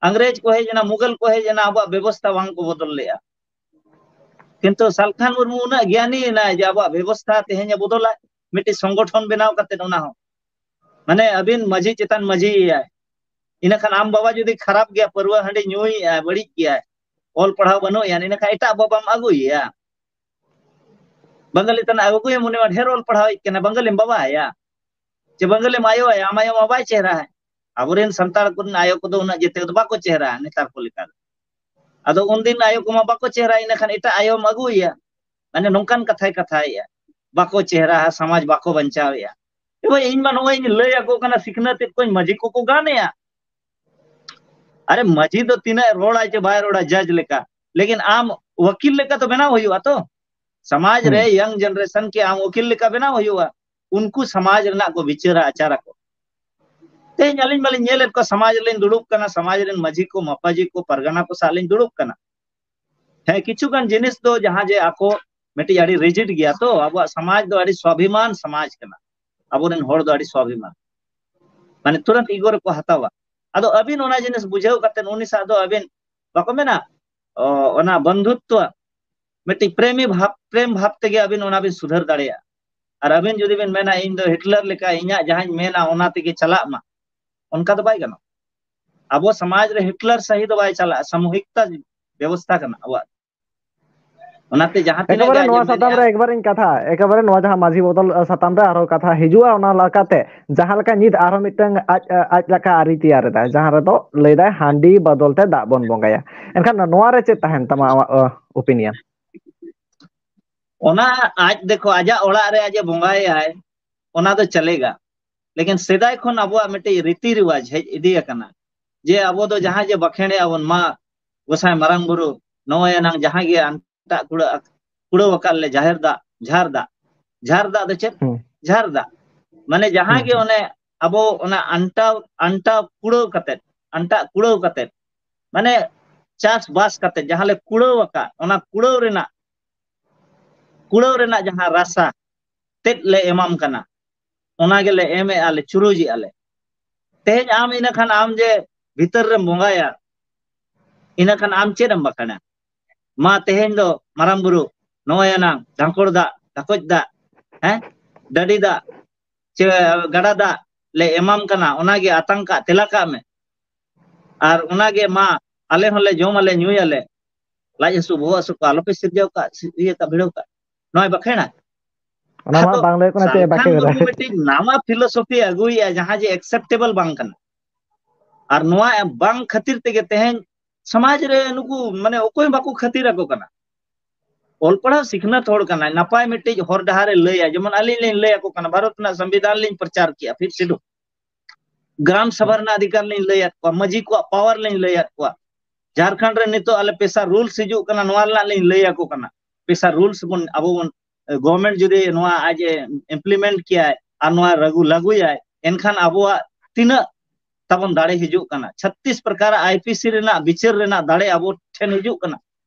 ᱤᱝᱨᱮᱡᱽ ᱠᱚ ᱦᱮᱡ ᱮᱱᱟ, ᱢᱩᱜᱟᱞ ᱠᱚ ᱦᱮᱡ ᱮᱱᱟ, ᱟᱵᱚᱣᱟᱜ ᱵᱮᱵᱚᱥᱛᱷᱟ ᱵᱟᱝ ᱠᱚ ᱵᱚᱫᱚᱞ ᱞᱮᱜᱼᱟ᱾ ᱠᱤᱱᱛᱩ ᱥᱟᱞᱠᱷᱟᱱ ᱢᱩᱨᱢᱩ ᱩᱱᱟᱹᱜ ᱜᱮᱭᱟᱱᱤ ᱮᱱᱟᱭ ᱡᱮ ᱟᱵᱚᱣᱟᱜ ᱵᱮᱵᱚᱥᱛᱷᱟ ᱛᱮᱦᱮᱧ ᱮ ᱵᱚᱫᱚᱞᱟ, ᱢᱤᱫᱴᱤᱡ ᱥᱚᱝᱜᱚᱴᱷᱚᱱ ᱵᱮᱱᱟᱣ ᱠᱟᱛᱮ ᱚᱱᱟ ᱦᱚᱸ᱾ ᱢᱟᱱᱮ ᱟᱹᱵᱤᱱ ᱢᱟᱹᱡᱷᱤ ᱪᱮᱛᱟᱱ ᱢᱟᱹᱡᱷᱤ ᱮᱭᱟᱭ, ᱤᱱᱟᱹ ᱠᱷᱟᱱ ᱟᱢ ᱵᱟᱵᱟ ᱡᱩᱫᱤ ᱠᱷᱟᱨᱟᱯ ᱜᱮᱭᱟ, ᱯᱟᱹᱨᱣᱟᱹ ᱦᱟᱺᱰᱤ ᱧᱩᱭᱮᱜᱼᱟᱭ, ᱵᱟᱹᱲᱤᱡ ᱜᱮᱭᱟᱭ, ᱚᱞ ᱯᱟᱲᱦᱟᱣ ᱵᱟᱹᱱᱩᱜ ᱮᱭᱟ, ᱤᱱᱟᱹ ᱠᱷᱟᱱ ᱮᱴᱟᱜ ᱵᱟᱵᱟᱢ ᱟᱹᱜᱩᱭᱮᱭᱟ᱾ ᱵᱟᱝᱜᱟᱞᱤ ᱛᱟᱱᱟᱜ ᱟᱹᱜᱩᱭᱮᱢ, ᱩᱱᱤ ᱢᱟ ᱰᱷᱮᱨ ᱚᱞ ᱯᱟᱲᱦᱟᱣᱤᱡ ᱠᱟᱱᱟ, ᱵᱟᱝᱜᱟᱞᱤᱢ ᱵᱟᱵᱟᱭᱟ᱾ ᱪᱮ ᱵᱟᱝᱜᱟᱞᱤᱢ ᱟᱭᱳᱭᱟ, ᱟᱢ ᱟᱭᱳ ᱢᱟ ᱵᱟᱭ ᱪᱮᱦᱨᱟ᱾ ᱟᱵᱚᱨᱮᱱ ᱥᱟᱱᱛᱟᱲ ᱠᱚᱨᱮᱱ ᱟᱭᱳ ᱠᱚᱫᱚ ᱩᱱᱟᱹᱜ ᱡᱮᱛᱮ ᱫᱚ ᱵᱟᱠᱚ ᱪᱮᱦᱨᱟ ᱱᱮᱛᱟᱨ ᱠᱚ ᱞᱮᱠᱟ ᱫᱚ᱾ ᱟᱫᱚ ᱩᱱᱫᱤᱱ ᱟᱭᱳ ᱠᱚᱢᱟ ᱵᱟᱠᱚ ᱪᱮᱦᱨᱟ, ᱤᱱᱟᱹ ᱠᱷᱟᱱ ᱮᱴᱟᱜ ᱟᱭᱳᱢ ᱟᱹᱜᱩᱭᱮᱭᱟ᱾ ᱢᱟᱱᱮ ᱱᱚᱝᱠᱟᱱ ᱠᱟᱛᱷᱟᱭ ᱠᱟᱛᱷᱟᱭᱮᱜᱼᱟ, ᱵᱟᱠᱚ ᱪᱮᱦᱨᱟ, ᱥᱚᱢᱟᱡᱽ ᱵᱟᱠᱚ ᱵᱟᱧᱪᱟᱣᱮᱜᱼᱟ᱾ ᱮ ᱵᱷᱟᱭ, ᱤᱧ ᱢᱟ ᱱᱚᱜᱼᱚᱭ ᱤᱧ ᱞᱟᱹᱭ ᱟᱠᱚ ᱠᱟᱱᱟ, ᱥᱤᱠᱷᱱᱟᱹᱛ ᱮᱫ ᱠᱚᱣᱟᱧ, ᱢᱟᱹᱡᱷᱤ ᱠᱚᱠᱚ ᱜᱟᱱᱮᱜᱼᱟ᱾ ᱟᱨᱮ, ᱢᱟᱹᱡᱷᱤ ᱫᱚ ᱛᱤᱱᱟᱹᱜ ᱨᱚᱲᱟᱭ ᱪᱮ ᱵᱟᱭ ᱨᱚᱲᱟ, ᱡᱟᱡᱽ ᱞᱮᱠᱟ, ᱞᱮᱠᱤᱱ ᱟᱢ ᱣᱟᱹᱠᱤᱞ ᱞᱮᱠᱟ ᱛᱚ ᱵᱮᱱᱟᱣ ᱦᱩᱭᱩᱜᱼᱟ ᱛᱚ᱾ ᱥᱚᱢᱟᱡᱽ ᱨᱮ ᱦᱩᱸ᱾ Young generation ᱠᱤ ᱟᱢ ᱣᱟᱹᱠᱤᱞ ᱞᱮᱠᱟ ᱵᱮᱱᱟᱣ ᱦᱩᱭᱩᱜᱼᱟ, ᱩᱱᱠᱩ ᱥᱚᱢᱟᱡᱽ ᱨᱮᱱᱟᱜ ᱠᱚ ᱵᱤᱪᱟᱹᱨᱟ, ᱟᱪᱟᱨ ᱟᱠᱚ᱾ ᱛᱮᱦᱮᱧ ᱟᱹᱞᱤᱧ ᱢᱟᱞᱤᱧ ᱧᱮᱞᱮᱫ ᱠᱚᱣᱟ, ᱥᱚᱢᱟᱡᱽ ᱨᱮᱞᱤᱧ ᱫᱩᱲᱩᱵ ᱠᱟᱱᱟ, ᱥᱚᱢᱟᱡᱽ ᱨᱮᱱ ᱢᱟᱹᱡᱷᱤ ᱠᱚ, ᱢᱟᱯᱟᱡᱷᱤ ᱠᱚ, ᱯᱟᱨᱜᱟᱱᱟ ᱠᱚ ᱥᱟᱶ ᱞᱤᱧ ᱫᱩᱲᱩᱵ ᱠᱟᱱᱟ᱾ ᱦᱮᱸ, ᱠᱤᱪᱷᱩ ᱜᱟᱱ ᱡᱤᱱᱤᱥ ᱫᱚ ᱡᱟᱦᱟᱸ ᱡᱮ ᱟᱠᱚ ᱢᱤᱫᱴᱤᱡ ᱟᱹᱰᱤ rigid ᱜᱮᱭᱟ ᱛᱚ, ᱟᱵᱚᱣᱟᱜ ᱥᱚᱢᱟᱡᱽ ᱫᱚ ᱟᱹᱰᱤ ᱥᱣᱟᱵᱷᱤᱢᱟᱱ ᱥᱚᱢᱟᱡᱽ ᱠᱟᱱᱟ᱾ ᱟᱵᱚᱨᱮᱱ ᱦᱚᱲ ᱫᱚ ᱟᱹᱰᱤ ᱥᱣᱟᱵᱷᱤᱢᱟᱱ, ᱢᱟᱱᱮ ᱛᱩᱨᱟᱹᱱᱛ ego ᱨᱮᱠᱚ ᱦᱟᱛᱟᱣᱟ᱾ ᱟᱫᱚ ᱟᱹᱵᱤᱱ ᱚᱱᱟ ᱡᱤᱱᱤᱥ ᱵᱩᱡᱷᱟᱹᱣ ᱠᱟᱛᱮ ᱩᱱᱤ ᱥᱟᱶ ᱫᱚ ᱟᱹᱵᱤᱱ, ᱵᱟᱠᱚ ᱢᱮᱱᱟ, ᱚ, ᱚᱱᱟ ᱵᱚᱱᱫᱷᱩᱛᱛᱚ, ᱢᱤᱫᱴᱤᱡ ᱯᱨᱮᱢᱤ ᱵᱷᱟᱵᱽ, ᱯᱨᱮᱢ ᱵᱷᱟᱵᱽ ᱛᱮᱜᱮ ᱟᱹᱵᱤᱱ ᱚᱱᱟ ᱵᱤᱱ ᱥᱩᱫᱷᱟᱹᱨ ᱫᱟᱲᱮᱭᱟᱜᱼᱟ᱾ ᱟᱨ ᱟᱹᱵᱤᱱ ᱡᱩᱫᱤ ᱵᱤᱱ ᱢᱮᱱᱟ, "ᱤᱧ ᱫᱚ ᱦᱤᱴᱞᱟᱨ ᱞᱮᱠᱟ, ᱤᱧᱟᱹᱜ ᱡᱟᱦᱟᱸᱧ ᱢᱮᱱᱟ ᱚᱱᱟ ᱛᱮᱜᱮ ᱪᱟᱞᱟᱜ ᱢᱟ", ᱚᱱᱠᱟ ᱫᱚ ᱵᱟᱭ ᱜᱟᱱᱚᱜᱼᱟ᱾ ᱟᱵᱚ ᱥᱚᱢᱟᱡᱽ ᱨᱮ ᱦᱤᱴᱞᱟᱨ ᱥᱟᱹᱦᱤ ᱫᱚ ᱵᱟᱭ ᱪᱟᱞᱟᱜᱼᱟ, ᱥᱟᱢᱩᱦᱤᱠᱛᱟ ᱵᱮᱵᱚᱥᱛᱷᱟ ᱠᱟᱱᱟ ᱟᱵᱚᱣᱟᱜ᱾ ᱚᱱᱟᱛᱮ ᱡᱟᱦᱟᱸ ᱛᱤᱱᱟᱹᱜ ᱜᱮ ᱮᱠᱮᱵᱟᱨᱮ ᱟᱸᱡᱮᱫ ᱱᱚᱣᱟ ᱥᱟᱛᱟᱢ ᱞᱮᱱᱟ, ᱨᱮ ᱮᱠᱵᱟᱨᱤᱧ ᱠᱟᱛᱷᱟ, ᱮᱠᱮᱵᱟᱨᱮ ᱱᱚᱣᱟ ᱡᱟᱦᱟᱸ ᱢᱟᱹᱡᱷᱤ ᱵᱚᱫᱚᱞ, ᱟ, ᱥᱟᱛᱟᱢ ᱨᱮ ᱟᱨᱦᱚᱸ ᱠᱟᱛᱷᱟ ᱦᱤᱡᱩᱜᱼᱟ, ᱚᱱᱟ ᱞᱮᱠᱟᱛᱮ ᱡᱟᱦᱟᱸ ᱞᱮᱠᱟ ᱱᱤᱛ ᱟᱨᱦᱚᱸ ᱢᱤᱫᱴᱟᱝ ᱟᱡ, ᱟᱡ ᱞᱮᱠᱟ ᱟᱹᱨᱤ ᱛᱮᱭᱟᱨ ᱮᱫᱟᱭ, ᱡᱟᱦᱟᱸ ᱨᱮᱫᱚ ᱞᱟᱹᱭ ᱫᱟᱭ ᱦᱟᱺᱰᱤ ᱵᱚᱫᱚᱞ ᱛᱮ ᱫᱟᱜ ᱵᱚᱱ ᱵᱚᱸᱜᱟᱭᱟ᱾ ᱮᱱᱠᱷᱟᱱ ᱱᱚᱣᱟ ᱨᱮ ᱪᱮᱫ ᱛᱟᱦᱮᱱ ᱛᱟᱢᱟ ᱟᱢᱟᱜ, ᱚ, opinion? ᱚᱱᱟ ᱟᱡ ᱫᱮᱠᱷᱚ, ᱟᱡᱟᱜ ᱚᱲᱟᱜ ᱨᱮ ᱟᱡ ᱮ ᱵᱚᱸᱜᱟᱭᱟᱭ, ᱚᱱᱟ ᱫᱚ ᱪᱟᱞᱮᱜᱟ᱾ ᱞᱮᱠᱤᱱ ᱥᱮᱫᱟᱭ ᱠᱷᱚᱱ ᱟᱵᱚᱣᱟᱜ ᱢᱤᱫᱴᱤᱡ ᱨᱤᱛᱤ ᱨᱮᱣᱟᱡᱽ ᱦᱮᱡ ᱤᱫᱤ ᱟᱠᱟᱱᱟ, ᱡᱮ ᱟᱵᱚ ᱫᱚ ᱡᱟᱦᱟᱸ ᱡᱮ ᱵᱟᱠᱷᱮᱬᱮᱜᱼᱟ ᱵᱚᱱ, "ᱢᱟ ᱜᱚᱸᱥᱟᱭ ᱢᱟᱨᱟᱝ ᱵᱩᱨᱩ, ᱱᱚᱜᱼᱚᱭ ᱮᱱᱟᱝ ᱡᱟᱦᱟᱸ ᱜᱮ ᱟᱱᱴᱟᱜ ᱠᱩᱲᱟᱹ-, ᱠᱩᱲᱟᱹᱣ ᱟᱠᱟᱫ ᱞᱮ ᱡᱟᱦᱮᱨ ᱫᱟᱜ, ᱡᱷᱟᱨ ᱫᱟᱜ", ᱡᱷᱟᱨ ᱫᱟᱜ ᱫᱚ ᱪᱮᱫ? ᱦᱩᱸ᱾ ᱡᱷᱟᱨ ᱫᱟᱜ᱾ ᱢᱟᱱᱮ ᱡᱟᱦᱟᱸ ᱦᱩᱸ, ᱜᱮ ᱦᱩᱸ᱾ ᱚᱱᱮ ᱟᱵᱚ ᱚᱱᱟ ᱟᱱᱴᱟᱣ, ᱟᱱᱴᱟᱣ ᱠᱩᱲᱟᱹᱣ ᱠᱟᱛᱮᱫ, ᱟᱱᱴᱟᱜ ᱠᱩᱲᱟᱹᱣ ᱠᱟᱛᱮᱫ, ᱢᱟᱱᱮ ᱪᱟᱥ ᱵᱟᱥ ᱠᱟᱛᱮᱫ ᱡᱟᱦᱟᱸ ᱞᱮ ᱠᱩᱲᱟᱹᱣ ᱟᱠᱟᱫ, ᱚᱱᱟ ᱠᱩᱲᱟᱹᱣ ᱨᱮᱱᱟᱜ, ᱠᱩᱲᱟᱹᱣ ᱨᱮᱱᱟᱜ ᱡᱟᱦᱟᱸ ᱨᱟᱥᱟ ᱛᱮᱫ ᱞᱮ ᱮᱢᱟᱢ ᱠᱟᱱᱟ, ᱚᱱᱟ ᱜᱮᱞᱮ ᱮᱢᱮᱜᱼᱟ ᱞᱮ, ᱪᱩᱨᱩᱡᱮᱜᱼᱟ ᱞᱮ᱾ ᱛᱮᱦᱮᱧ ᱟᱢ ᱤᱱᱟᱹ ᱠᱷᱟᱱ ᱟᱢ ᱡᱮ ᱵᱷᱤᱛᱟᱹᱨ ᱨᱮᱢ ᱵᱚᱸᱜᱟᱭᱟ, ᱤᱱᱟᱹ ᱠᱷᱟᱱ ᱟᱢ ᱪᱮᱫ ᱮᱢ ᱵᱟᱠᱷᱮᱬᱟ? "ᱢᱟ ᱛᱮᱦᱮᱧ ᱫᱚ ᱢᱟᱨᱟᱝ ᱵᱩᱨᱩ, ᱱᱚᱜᱼᱚᱭ ᱮᱱᱟᱝ ᱰᱷᱟᱸᱠᱚᱲ ᱫᱟᱜ, ᱰᱷᱟᱠᱚᱡ ᱫᱟᱜ, ᱦᱮᱸ, ᱰᱟᱹᱰᱤ ᱫᱟᱜ, ᱪᱮ ᱜᱟᱰᱟ ᱫᱟᱜ ᱞᱮ ᱮᱢᱟᱢ ᱠᱟᱱᱟ, ᱚᱱᱟᱜᱮ ᱟᱛᱟᱝ ᱠᱟᱜ, ᱛᱮᱞᱟ ᱠᱟᱜ ᱢᱮ᱾ ᱟᱨ ᱚᱱᱟᱜᱮ ᱢᱟ ᱟᱞᱮ ᱦᱚᱸᱞᱮ ᱡᱚᱢ ᱟᱞᱮ, ᱧᱩᱭᱟᱞᱮ, ᱞᱟᱡ ᱦᱟᱹᱥᱩ, ᱵᱚᱦᱚᱜ ᱦᱟᱹᱥᱩ ᱠᱚ ᱟᱞᱚᱯᱮ ᱥᱤᱨᱡᱟᱹᱣ ᱠᱟᱜ, ᱥᱤ-, ᱤᱭᱟᱹ ᱠᱟᱜ, ᱵᱷᱤᱲᱟᱹᱣ ᱠᱟᱜ", ᱱᱚᱣᱟᱭ ᱵᱟᱠᱷᱮᱬᱟ᱾ ᱚᱱᱟ ᱢᱟ ᱟᱫᱚ ᱵᱟᱝ ᱞᱟᱹᱭ ᱠᱟᱱᱟ ᱪᱮᱫ ᱮ ᱥᱟᱞᱠᱷᱟᱱ ᱵᱟᱠᱷᱮᱬ ᱮᱫᱟ᱾ ᱢᱩᱨᱢᱩ ᱢᱤᱫᱴᱤᱡ ᱱᱟᱣᱟ philosophy ᱟᱹᱜᱩᱭᱮᱜᱼᱟ, ᱡᱟᱦᱟᱸ ᱡᱮ acceptable ᱵᱟᱝ ᱠᱟᱱᱟ᱾ ᱟᱨ ᱱᱚᱣᱟ ᱵᱟᱝ ᱠᱷᱟᱹᱛᱤᱨ ᱛᱮᱜᱮ ᱛᱮᱦᱮᱧ ᱥᱚᱢᱟᱡᱽ ᱨᱮ ᱱᱩᱠᱩ ᱢᱟᱱᱮ ᱚᱠᱚᱭ ᱦᱚᱸ ᱵᱟᱠᱚ ᱠᱷᱟᱹᱛᱤᱨ ᱟᱠᱚ ᱠᱟᱱᱟ᱾ ᱚᱞ ᱯᱟᱲᱦᱟᱣ ᱥᱤᱠᱷᱱᱟᱹᱛ ᱦᱚᱲ ᱠᱟᱱᱟᱭ, ᱱᱟᱯᱟᱭ ᱢᱤᱫᱴᱤᱡ ᱦᱚᱨ ᱰᱟᱦᱟᱨ ᱮ ᱞᱟᱹᱭᱟ, ᱡᱮᱢᱚᱱ ᱟᱹᱞᱤᱧ ᱞᱤᱧ ᱞᱟᱹᱭ ᱟᱠᱚ ᱠᱟᱱᱟ, ᱵᱷᱟᱨᱚᱛ ᱨᱮᱱᱟᱜ ᱥᱚᱝᱵᱤᱫᱷᱟᱱ ᱞᱤᱧ ᱯᱨᱚᱪᱟᱨ ᱠᱮᱜᱼᱟ, ᱯᱷᱤᱯᱛᱷ ᱥᱤᱰᱩᱞ, ᱜᱨᱟᱢ ᱥᱟᱵᱷᱟ ᱨᱮᱱᱟᱜ ᱚᱫᱷᱤᱠᱟᱨ ᱞᱤᱧ ᱞᱟᱹᱭᱟᱫ ᱠᱚᱣᱟ, ᱢᱟᱹᱡᱷᱤ ᱠᱚᱣᱟᱜ power ᱞᱤᱧ ᱞᱟᱹᱭᱟᱫ ᱠᱚᱣᱟ, ᱡᱷᱟᱲᱠᱷᱚᱸᱰ ᱨᱮ ᱱᱤᱛᱚᱜ ᱟᱞᱮ PESA rules ᱦᱤᱡᱩᱜ ᱠᱟᱱᱟ, ᱱᱚᱣᱟ ᱨᱮᱱᱟᱜ ᱞᱤᱧ ᱞᱟᱹᱭ ᱟᱠᱚ ᱠᱟᱱᱟ᱾ PESA rules ᱵᱚᱱ, ᱟᱵᱚ ᱵᱚᱱ, government ᱡᱩᱫᱤ ᱱᱚᱣᱟ ᱟᱡ ᱮ implement ᱠᱮᱭᱟᱭ ᱟᱨ ᱱᱚᱣᱟ ᱞᱟᱹᱜᱩ, ᱞᱟᱹᱜᱩᱭᱟᱭ, ᱮᱱᱠᱷᱟᱱ ᱟᱵᱚᱣᱟᱜ ᱛᱤᱱᱟᱹᱜ ᱛᱟᱵᱚᱱ ᱫᱟᱲᱮ ᱦᱤᱡᱩᱜ ᱠᱟᱱᱟ, ᱪᱷᱟᱛᱤᱥ ᱯᱨᱚᱠᱟᱨ IPC ᱨᱮᱱᱟᱜ ᱵᱤᱪᱟᱹᱨ ᱨᱮᱱᱟᱜ ᱫᱟᱲᱮ ᱟᱵᱚ ᱴᱷᱮᱱ ᱦᱤᱡᱩᱜ ᱠᱟᱱᱟ᱾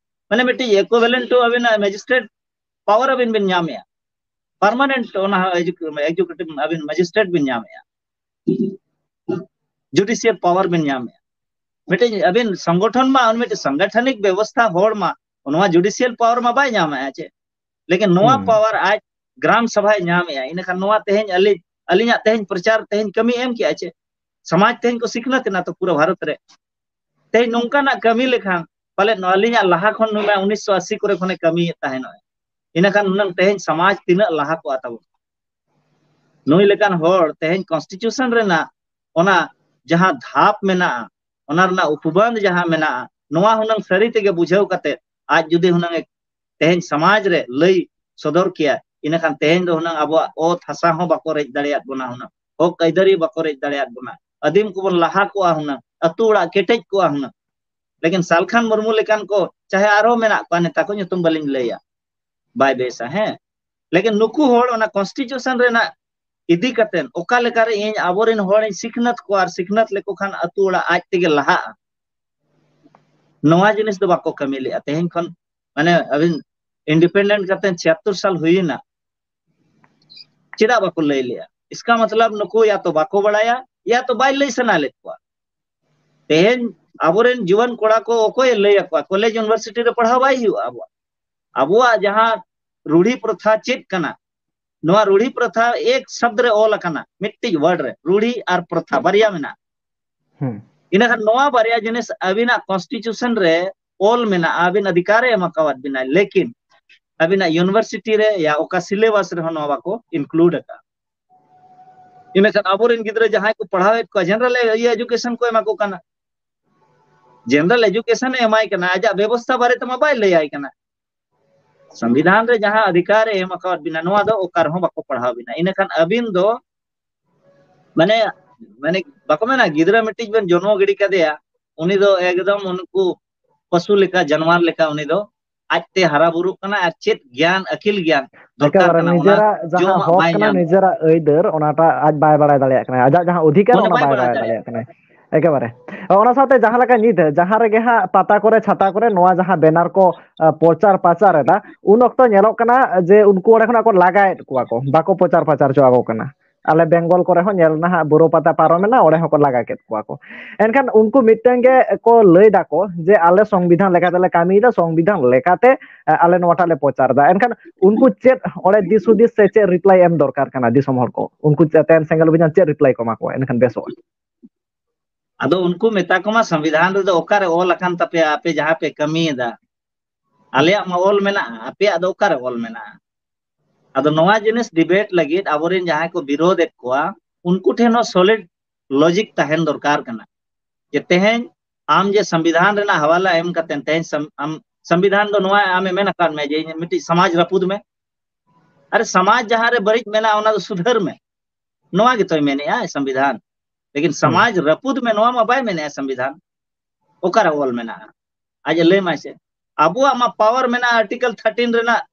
ᱢᱟᱱᱮ ᱢᱤᱫᱴᱤᱡ equivalent to ᱟᱹᱵᱤᱱᱟᱜ magistrate power ᱟᱹᱵᱤᱱ ᱵᱤᱱ ᱧᱟᱢᱮᱜᱼᱟ, permanent ᱚᱱᱟ executive ᱟᱹᱵᱤᱱ magistrate ᱵᱤᱱ ᱧᱟᱢᱮᱜᱼᱟ, judicial power ᱵᱤᱱ ᱧᱟᱢᱮᱜᱼᱟ᱾ ᱢᱤᱫᱴᱤᱡ ᱟᱹᱵᱤᱱ ᱥᱚᱝᱜᱚᱴᱷᱚᱱ ᱢᱟ, ᱩᱱᱤ ᱢᱤᱫᱴᱤᱡ ᱥᱟᱝᱜᱚᱴᱷᱚᱱᱤᱠ ᱵᱮᱵᱚᱥᱛᱷᱟ ᱦᱚᱲ ᱢᱟ ᱱᱚᱣᱟ judicial power ᱢᱟ ᱵᱟᱭ ᱧᱟᱢᱮᱜᱼᱟ ᱪᱮ, ᱞᱮᱠᱤᱱ ᱱᱚᱣᱟ ᱦᱩᱸ᱾ Power ᱟᱡ ᱜᱨᱟᱢ ᱥᱟᱵᱷᱟᱭ ᱧᱟᱢᱮᱜᱼᱟ᱾ ᱤᱱᱟᱹᱠᱷᱟᱱ ᱱᱚᱣᱟ ᱛᱮᱦᱮᱧ ᱟᱹᱞᱤᱧ, ᱟᱹᱞᱤᱧᱟᱜ ᱛᱮᱦᱮᱧ ᱯᱨᱚᱪᱟᱨ ᱛᱮᱦᱮᱧ ᱠᱟᱹᱢᱤ ᱮᱢ ᱠᱮᱜᱼᱟ ᱪᱮ? ᱥᱚᱢᱟᱡᱽ ᱛᱮᱦᱮᱧ ᱠᱚ ᱥᱤᱠᱷᱱᱟᱹᱛ ᱮᱱᱟ ᱛᱚ ᱯᱩᱨᱟᱹ ᱵᱷᱟᱨᱚᱛ ᱨᱮ᱾ ᱛᱮᱦᱮᱧ ᱱᱚᱝᱠᱟᱱᱟᱜ ᱠᱟᱹᱢᱤ ᱞᱮᱠᱷᱟᱱ ᱯᱟᱞᱮᱫ ᱱᱚᱣᱟ ᱟᱹᱞᱤᱧᱟᱜ ᱞᱟᱦᱟ ᱠᱷᱚᱱ ᱱᱩᱭ ᱢᱟ ᱩᱱᱤᱥᱥᱚ ᱟᱥᱤ ᱠᱚᱨᱮ ᱠᱷᱚᱱᱮ ᱠᱟᱹᱢᱤᱭᱮᱫ ᱛᱟᱦᱮᱱᱚᱜ᱾ ᱤᱱᱟᱹᱠᱷᱟᱱ ᱦᱩᱱᱟᱹᱝ ᱛᱮᱦᱮᱧ ᱥᱚᱢᱟᱡᱽ ᱛᱤᱱᱟᱹᱜ ᱞᱟᱦᱟ ᱠᱚᱜᱼᱟ ᱛᱟᱵᱚᱱ᱾ ᱱᱩᱭ ᱞᱮᱠᱟᱱ ᱦᱚᱲ ᱛᱮᱦᱮᱧ ᱠᱚᱱᱥᱴᱤᱴᱤᱭᱩᱥᱚᱱ ᱨᱮᱱᱟᱜ ᱚᱱᱟ ᱡᱟᱦᱟᱸ ᱫᱷᱟᱯ ᱢᱮᱱᱟᱜᱼᱟ, ᱚᱱᱟ ᱨᱮᱱᱟᱜ ᱩᱯᱩᱵᱟᱸᱫ ᱡᱟᱦᱟᱸ ᱢᱮᱱᱟᱜᱼᱟ, ᱱᱚᱣᱟ ᱦᱩᱱᱟᱹᱝ ᱥᱟᱹᱨᱤ ᱛᱮᱜᱮ ᱵᱩᱡᱷᱟᱹᱣ ᱠᱟᱛᱮ ᱟᱡ ᱡᱩᱫᱤ ᱦᱩᱱᱟᱹᱝ ᱮ ᱛᱮᱦᱮᱧ ᱥᱚᱢᱟᱡᱽ ᱨᱮ ᱞᱟᱹᱭ ᱥᱚᱫᱚᱨ ᱠᱮᱭᱟ, ᱤᱱᱟᱹᱠᱷᱟᱱ ᱛᱮᱦᱮᱧ ᱫᱚ ᱦᱩᱱᱟᱹᱝ ᱟᱵᱚᱣᱟᱜ ᱚᱛ ᱦᱟᱥᱟ ᱦᱚᱸ ᱵᱟᱠᱚ ᱨᱮᱡ ᱫᱟᱲᱮᱭᱟᱜ ᱵᱚᱱᱟ, ᱦᱩᱱᱟᱹᱝ ᱦᱚᱠ ᱟᱹᱭᱫᱟᱹᱨᱤ ᱵᱟᱠᱚ ᱨᱮᱡ ᱫᱟᱲᱮᱭᱟᱜ ᱵᱚᱱᱟ, ᱟᱹᱫᱤᱢ ᱠᱚᱵᱚᱱ ᱞᱟᱦᱟ ᱠᱚᱜᱼᱟ ᱦᱩᱱᱟᱹᱝ, ᱟᱹᱛᱩ ᱚᱲᱟᱜ ᱠᱮᱴᱮᱡ ᱠᱚᱜᱼᱟ ᱦᱩᱱᱟᱹᱝ᱾ ᱞᱮᱠᱤᱱ ᱥᱟᱞᱠᱷᱟᱱ ᱢᱩᱨᱢᱩ ᱞᱮᱠᱟᱱ ᱠᱚ, ᱪᱟᱦᱮ ᱟᱨᱦᱚᱸ ᱢᱮᱱᱟᱜ ᱠᱚᱣᱟ ᱱᱮᱛᱟ ᱠᱚ, ᱧᱩᱛᱩᱢ ᱵᱟᱹᱞᱤᱧ ᱞᱟᱹᱭᱟ, ᱵᱟᱭ ᱵᱮᱥᱟ, ᱦᱮᱸ, ᱞᱮᱠᱤᱱ ᱱᱩᱠᱩ ᱦᱚᱲ ᱚᱱᱟ ᱠᱚᱱᱥᱴᱤᱴᱤᱭᱩᱥᱚᱱ ᱨᱮᱱᱟᱜ ᱤᱫᱤ ᱠᱟᱛᱮ ᱚᱠᱟ ᱞᱮᱠᱟᱨᱮ ᱤᱧ ᱟᱵᱚᱨᱮᱱ ᱦᱚᱲᱤᱧ ᱥᱤᱠᱷᱱᱟᱹᱛ ᱠᱚᱣᱟ ᱟᱨ ᱥᱤᱠᱷᱱᱟᱹᱛ ᱞᱮᱠᱚ ᱠᱷᱟᱱ ᱟᱹᱛᱩ ᱚᱲᱟᱜ ᱟᱡ ᱛᱮᱜᱮ ᱞᱟᱦᱟᱜᱼᱟ, ᱱᱚᱣᱟ ᱡᱤᱱᱤᱥ ᱫᱚ ᱵᱟᱠᱚ ᱠᱟᱹᱢᱤ ᱞᱮᱫᱼᱟ᱾ ᱛᱮᱦᱮᱧ ᱠᱷᱚᱱ ᱢᱟᱱᱮ ᱟᱹᱵᱤᱱ ᱤᱱᱰᱤᱯᱮᱱᱰᱮᱱᱴ ᱠᱟᱛᱮ ᱪᱷᱤᱭᱟᱛᱛᱳᱨ ᱥᱟᱞ ᱦᱩᱭᱮᱱᱟ, ᱪᱮᱫᱟᱜ ᱵᱟᱠᱚ ᱞᱟᱹᱭ ᱞᱮᱫᱼᱟ? ᱤᱥᱠᱟ ᱢᱚᱛᱞᱚᱵ ᱱᱩᱠᱩ ᱭᱟ ᱛᱚ ᱵᱟᱠᱚ ᱵᱟᱲᱟᱭᱟ, ᱭᱟ ᱛᱚ ᱵᱟᱭ ᱞᱟᱹᱭ ᱥᱟᱱᱟ ᱞᱮᱫ ᱠᱚᱣᱟ᱾ ᱛᱮᱦᱮᱧ ᱟᱵᱚᱨᱮᱱ ᱡᱩᱣᱟᱹᱱ ᱠᱚᱲᱟ ᱠᱚ ᱚᱠᱚᱭᱮ ᱞᱟᱹᱭ ᱟᱠᱚᱣᱟ? ᱠᱚᱞᱮᱡᱽ ᱤᱭᱩᱱᱤᱵᱷᱟᱨᱥᱤᱴᱤ ᱨᱮ ᱯᱟᱲᱦᱟᱣ ᱵᱟᱭ ᱦᱩᱭᱩᱜᱼᱟ᱾ ᱟᱵᱚᱣᱟᱜ, ᱟᱵᱚᱣᱟᱜ ᱡᱟᱦᱟᱸ ᱨᱩᱲᱦᱤ ᱯᱨᱚᱛᱷᱟ ᱪᱮᱫ ᱠᱟᱱᱟ, ᱱᱚᱣᱟ ᱨᱩᱲᱦᱤ ᱯᱨᱚᱛᱷᱟ ᱮᱠ ᱥᱚᱵᱫ ᱨᱮ ᱚᱞ ᱟᱠᱟᱱᱟ, ᱢᱤᱫᱴᱤᱡ ᱣᱟᱨᱰ ᱨᱮ ᱨᱩᱲᱦᱤ ᱟᱨ ᱯᱨᱚᱛᱷᱟ ᱵᱟᱨᱭᱟ ᱢᱮᱱᱟᱜᱼᱟ᱾ ᱦᱩᱸ᱾ ᱤᱱᱟᱹᱠᱷᱟᱱ ᱱᱚᱣᱟ ᱵᱟᱨᱭᱟ ᱡᱤᱱᱤᱥ ᱟᱹᱵᱤᱱᱟᱜ ᱠᱚᱱᱥᱴᱤᱴᱤᱭᱩᱥᱚᱱ ᱨᱮ ᱚᱞ ᱢᱮᱱᱟᱜᱼᱟ, ᱟᱹᱵᱤᱱ ᱚᱫᱷᱤᱠᱟᱨ ᱮ ᱮᱢ ᱟᱠᱟᱣᱟᱫ ᱵᱤᱱᱟ, ᱞᱮᱠᱤᱱ ᱟᱹᱵᱤᱱᱟᱜ ᱤᱭᱩᱱᱤᱵᱷᱟᱨᱥᱤᱴᱤ ᱨᱮ ᱭᱟ ᱚᱠᱟ ᱥᱤᱞᱮᱵᱟᱥ ᱨᱮᱦᱚᱸ ᱱᱚᱣᱟ ᱵᱟᱠᱚ ᱤᱱᱠᱞᱩᱰ ᱟᱠᱟᱫᱼᱟ᱾ ᱤᱱᱟᱹᱠᱷᱟᱱ ᱟᱵᱚᱨᱮᱱ ᱜᱤᱫᱽᱨᱟᱹ ᱡᱟᱦᱟᱸᱭ ᱠᱚ ᱯᱟᱲᱦᱟᱣᱮᱫ ᱠᱚᱣᱟ, ᱡᱮᱱᱟᱨᱟᱞ ᱤᱭᱟᱹ ᱮᱡᱩᱠᱮᱥᱚᱱ ᱠᱚ ᱮᱢᱟ ᱠᱚ ᱠᱟᱱᱟ, ᱡᱮᱱᱟᱨᱟᱞ ᱮᱡᱩᱠᱮᱥᱚᱱ ᱮ ᱮᱢᱟᱭ ᱠᱟᱱᱟ, ᱟᱡᱟᱜ ᱵᱮᱵᱚᱥᱛᱷᱟ ᱵᱟᱨᱮ ᱛᱮᱢᱟ ᱵᱟᱭ ᱞᱟᱹᱭᱟᱭ ᱠᱟᱱᱟ᱾ ᱥᱚᱝᱵᱤᱫᱷᱟᱱ ᱨᱮ ᱡᱟᱦᱟᱸ ᱚᱫᱷᱤᱠᱟᱨ ᱮ ᱮᱢ ᱟᱠᱟᱣᱟᱫ ᱵᱤᱱᱟ, ᱱᱚᱣᱟ ᱫᱚ ᱚᱠᱟ ᱨᱮᱦᱚᱸ ᱵᱟᱠᱚ ᱯᱟᱲᱦᱟᱣ ᱵᱤᱱᱟ᱾ ᱤᱱᱟᱹᱠᱷᱟᱱ ᱟᱹᱵᱤᱱ ᱫᱚ ᱢᱟᱱᱮ, ᱢᱟᱱᱮ ᱵᱟᱠᱚ ᱢᱮᱱᱟ, ᱜᱤᱫᱽᱨᱟᱹ ᱢᱤᱫᱴᱤᱡ ᱵᱮᱱ ᱡᱚᱱᱢᱚ ᱜᱤᱰᱤ ᱠᱟᱫᱮᱭᱟ, ᱩᱱᱤ ᱫᱚ ᱮᱠᱫᱚᱢ ᱩᱱᱠᱩ ᱯᱚᱥᱩ ᱞᱮᱠᱟ, ᱡᱟᱱᱣᱟᱨ ᱞᱮᱠᱟ ᱩᱱᱤ ᱫᱚ ᱟᱡᱛᱮ ᱦᱟᱨᱟ ᱵᱩᱨᱩᱜ ᱠᱟᱱᱟ ᱟᱨ ᱪᱮᱫ ᱜᱮᱭᱟᱱ ᱟᱹᱠᱤᱞ ᱜᱮᱭᱟᱱ ᱫᱚᱨᱠᱟᱨ ᱮᱠᱮᱵᱟᱨᱮ ᱠᱟᱱᱟ, ᱚᱱᱟ ᱱᱤᱡᱮᱨᱟᱜ ᱡᱟᱦᱟᱸ ᱡᱚᱢᱟᱜ ᱦᱚᱠ ᱵᱟᱭ ᱠᱟᱱᱟ, ᱧᱟᱢ ᱱᱤᱡᱮᱨᱟᱜ ᱟᱹᱭᱫᱟᱹᱨ, ᱚᱱᱟᱴᱟᱜ ᱟᱡ ᱵᱟᱭ ᱵᱟᱲᱟᱭ ᱫᱟᱲᱮᱭᱟᱜ ᱠᱟᱱᱟ, ᱟᱡᱟᱜ ᱡᱟᱦᱟᱸ ᱚᱫᱷᱤᱠᱟᱨ ᱚᱱᱟ ᱚᱱᱟ ᱵᱟᱭ ᱵᱟᱭ ᱵᱟᱲᱟᱭ ᱵᱟᱲᱟᱭ ᱫᱟᱲᱮᱭᱟᱜ ᱠᱟᱱᱟ᱾ ᱮᱠᱮᱵᱟᱨᱮ ᱚᱱᱟ ᱥᱟᱶᱛᱮ ᱡᱟᱦᱟᱸ ᱞᱮᱠᱟ ᱧᱤᱫᱟᱹ ᱡᱟᱦᱟᱸ ᱨᱮᱜᱮ ᱦᱟᱸᱜ ᱯᱟᱛᱟ ᱠᱚᱨᱮ, ᱪᱷᱟᱛᱟ ᱠᱚᱨᱮ ᱱᱚᱣᱟ ᱡᱟᱦᱟᱸ ᱵᱮᱱᱟᱨ ᱠᱚ ᱟᱸ, ᱯᱨᱚᱪᱟᱨ ᱯᱟᱪᱟᱨ ᱮᱫᱟ, ᱩᱱ ᱚᱠᱛᱚ ᱧᱮᱞᱚᱜ ᱠᱟᱱᱟ ᱡᱮ ᱩᱱᱠᱩ ᱚᱸᱰᱮ ᱠᱷᱚᱱᱟᱜ ᱠᱚ ᱞᱟᱜᱟᱭᱮᱫ ᱠᱚᱣᱟ ᱠᱚ, ᱵᱟᱠᱚ ᱯᱨᱚᱪᱟᱨ ᱯᱟᱪᱟᱨ ᱦᱚᱪᱚ ᱟᱠᱚ ᱠᱟᱱᱟ᱾ ᱟᱞᱮ ᱵᱮᱝᱜᱚᱞ ᱠᱚᱨᱮ ᱦᱚᱸ ᱧᱮᱞ ᱮᱱᱟ ᱦᱟᱸᱜ, ᱵᱳᱨᱳ ᱯᱟᱛᱟ ᱯᱟᱨᱚᱢᱮᱱᱟ, ᱚᱸᱰᱮ ᱦᱚᱸᱠᱚ ᱞᱟᱜᱟ ᱠᱮᱫ ᱠᱚᱣᱟ ᱠᱚ᱾ ᱮᱱᱠᱷᱟᱱ ᱩᱱᱠᱩ ᱢᱤᱫᱴᱟᱝ ᱜᱮ ᱠᱚ ᱞᱟᱹᱭ ᱫᱟᱠᱚ ᱡᱮ ᱟᱞᱮ ᱥᱚᱝᱵᱤᱫᱷᱟᱱ ᱞᱮᱠᱟᱛᱮᱞᱮ ᱠᱟᱹᱢᱤᱭᱮᱫᱟ, ᱥᱚᱝᱵᱤᱫᱷᱟᱱ ᱞᱮᱠᱟᱛᱮ ᱟᱞᱮ ᱱᱚᱣᱟᱴᱟᱜ ᱞᱮ ᱯᱨᱚᱪᱟᱨ ᱮᱫᱟ᱾ ᱮᱱᱠᱷᱟᱱ ᱩᱱᱠᱩ ᱪᱮᱫ ᱚᱸᱰᱮ ᱫᱤᱥ ᱦᱩᱫᱤᱥ ᱥᱮ ᱪᱮᱫ ᱨᱤᱯᱞᱟᱭ ᱮᱢ ᱫᱚᱨᱠᱟᱨ ᱠᱟᱱᱟ ᱫᱤᱥᱚᱢ ᱦᱚᱲ ᱠᱚ? ᱩᱱᱠᱩ ᱪᱮᱛᱟᱱ ᱥᱮᱸᱜᱮᱞ ᱚᱵᱷᱤᱡᱟᱱ ᱪᱮᱫ ᱨᱤᱯᱞᱟᱭ ᱠᱚ ᱮᱢᱟ ᱠᱚᱣᱟ, ᱮᱱᱠᱷᱟᱱ ᱵᱮᱥᱚᱜᱼᱟ? ᱟᱫᱚ ᱩᱱᱠᱩ ᱢᱮᱛᱟ ᱠᱚᱢᱟ, ᱥᱚᱝᱵᱤᱫᱷᱟᱱ ᱨᱮᱫᱚ ᱚᱠᱟᱨᱮ ᱚᱞ ᱟᱠᱟᱱ ᱛᱟᱯᱮᱭᱟ ᱟᱯᱮ ᱡᱟᱦᱟᱸ ᱯᱮ ᱠᱟᱹᱢᱤᱭᱮᱫᱟ? ᱟᱞᱮᱭᱟᱜ ᱢᱟ ᱚᱞ ᱢᱮᱱᱟᱜᱼᱟ, ᱟᱯᱮᱭᱟᱜ ᱫᱚ ᱚᱠᱟᱨᱮ ᱚᱞ ᱢᱮᱱᱟᱜᱼᱟ? ᱟᱫᱚ ᱱᱚᱣᱟ ᱡᱤᱱᱤᱥ ᱰᱤᱵᱮᱴ ᱞᱟᱹᱜᱤᱫ ᱟᱵᱚᱨᱮᱱ ᱡᱟᱦᱟᱸᱭ ᱠᱚ ᱵᱤᱨᱳᱫᱷ ᱮᱫ ᱠᱚᱣᱟ, ᱩᱱᱠᱩ ᱴᱷᱮᱱ ᱦᱚᱸ ᱥᱚᱞᱤᱰ ᱞᱚᱡᱤᱠ ᱛᱟᱦᱮᱱ ᱫᱚᱨᱠᱟᱨ ᱠᱟᱱᱟ᱾ ᱡᱮ ᱛᱮᱦᱮᱧ ᱟᱢ ᱡᱮ ᱥᱚᱝᱵᱤᱫᱷᱟᱱ ᱨᱮᱱᱟᱜ ᱦᱟᱣᱟᱞᱟ ᱮᱢ ᱠᱟᱛᱮ ᱛᱮᱦᱮᱧ ᱥᱚᱢ-, ᱟᱢ ᱥᱚᱝᱵᱤᱫᱷᱟᱱ ᱫᱚ ᱱᱚᱣᱟ ᱟᱢᱮ ᱢᱮᱱ ᱟᱠᱟᱫ ᱢᱮ ᱡᱮ ᱤᱧ ᱢᱤᱫᱴᱤᱡ ᱥᱚᱢᱟᱡᱽ ᱨᱟᱹᱯᱩᱫ ᱢᱮ᱾ ᱟᱨᱮ, ᱥᱚᱢᱟᱡᱽ ᱡᱟᱦᱟᱸ ᱨᱮ ᱵᱟᱹᱲᱤᱡ ᱢᱮᱱᱟᱜᱼᱟ ᱚᱱᱟ ᱫᱚ ᱥᱩᱫᱷᱟᱹᱨ ᱢᱮ, ᱱᱚᱣᱟ ᱜᱮᱛᱚᱭ ᱢᱮᱱᱮᱜᱼᱟ ᱥᱚᱝᱵᱤᱫᱷᱟᱱ᱾ ᱞᱮᱠᱤᱱ ᱥᱚᱢᱟᱡᱽ ᱨᱟᱹᱯᱩᱫ ᱢᱮ ᱱᱚᱣᱟ ᱢᱟ ᱵᱟᱭ ᱢᱮᱱᱮᱜᱼᱟ ᱥᱚᱝᱵᱤᱫᱷᱟᱱ᱾ ᱚᱠᱟᱨᱮ ᱚᱞ ᱢᱮᱱᱟᱜᱼᱟ? ᱟᱡ ᱮ ᱞᱟᱹᱭ ᱢᱟᱭ ᱥᱮ᱾ ᱟᱵᱚᱣᱟᱜ ᱢᱟ ᱯᱟᱣᱟᱨ ᱢᱮᱱᱟᱜᱼᱟ ᱟᱨᱴᱤᱠᱮᱞ ᱛᱷᱟᱨᱴᱤᱱ ᱨᱮᱱᱟᱜ,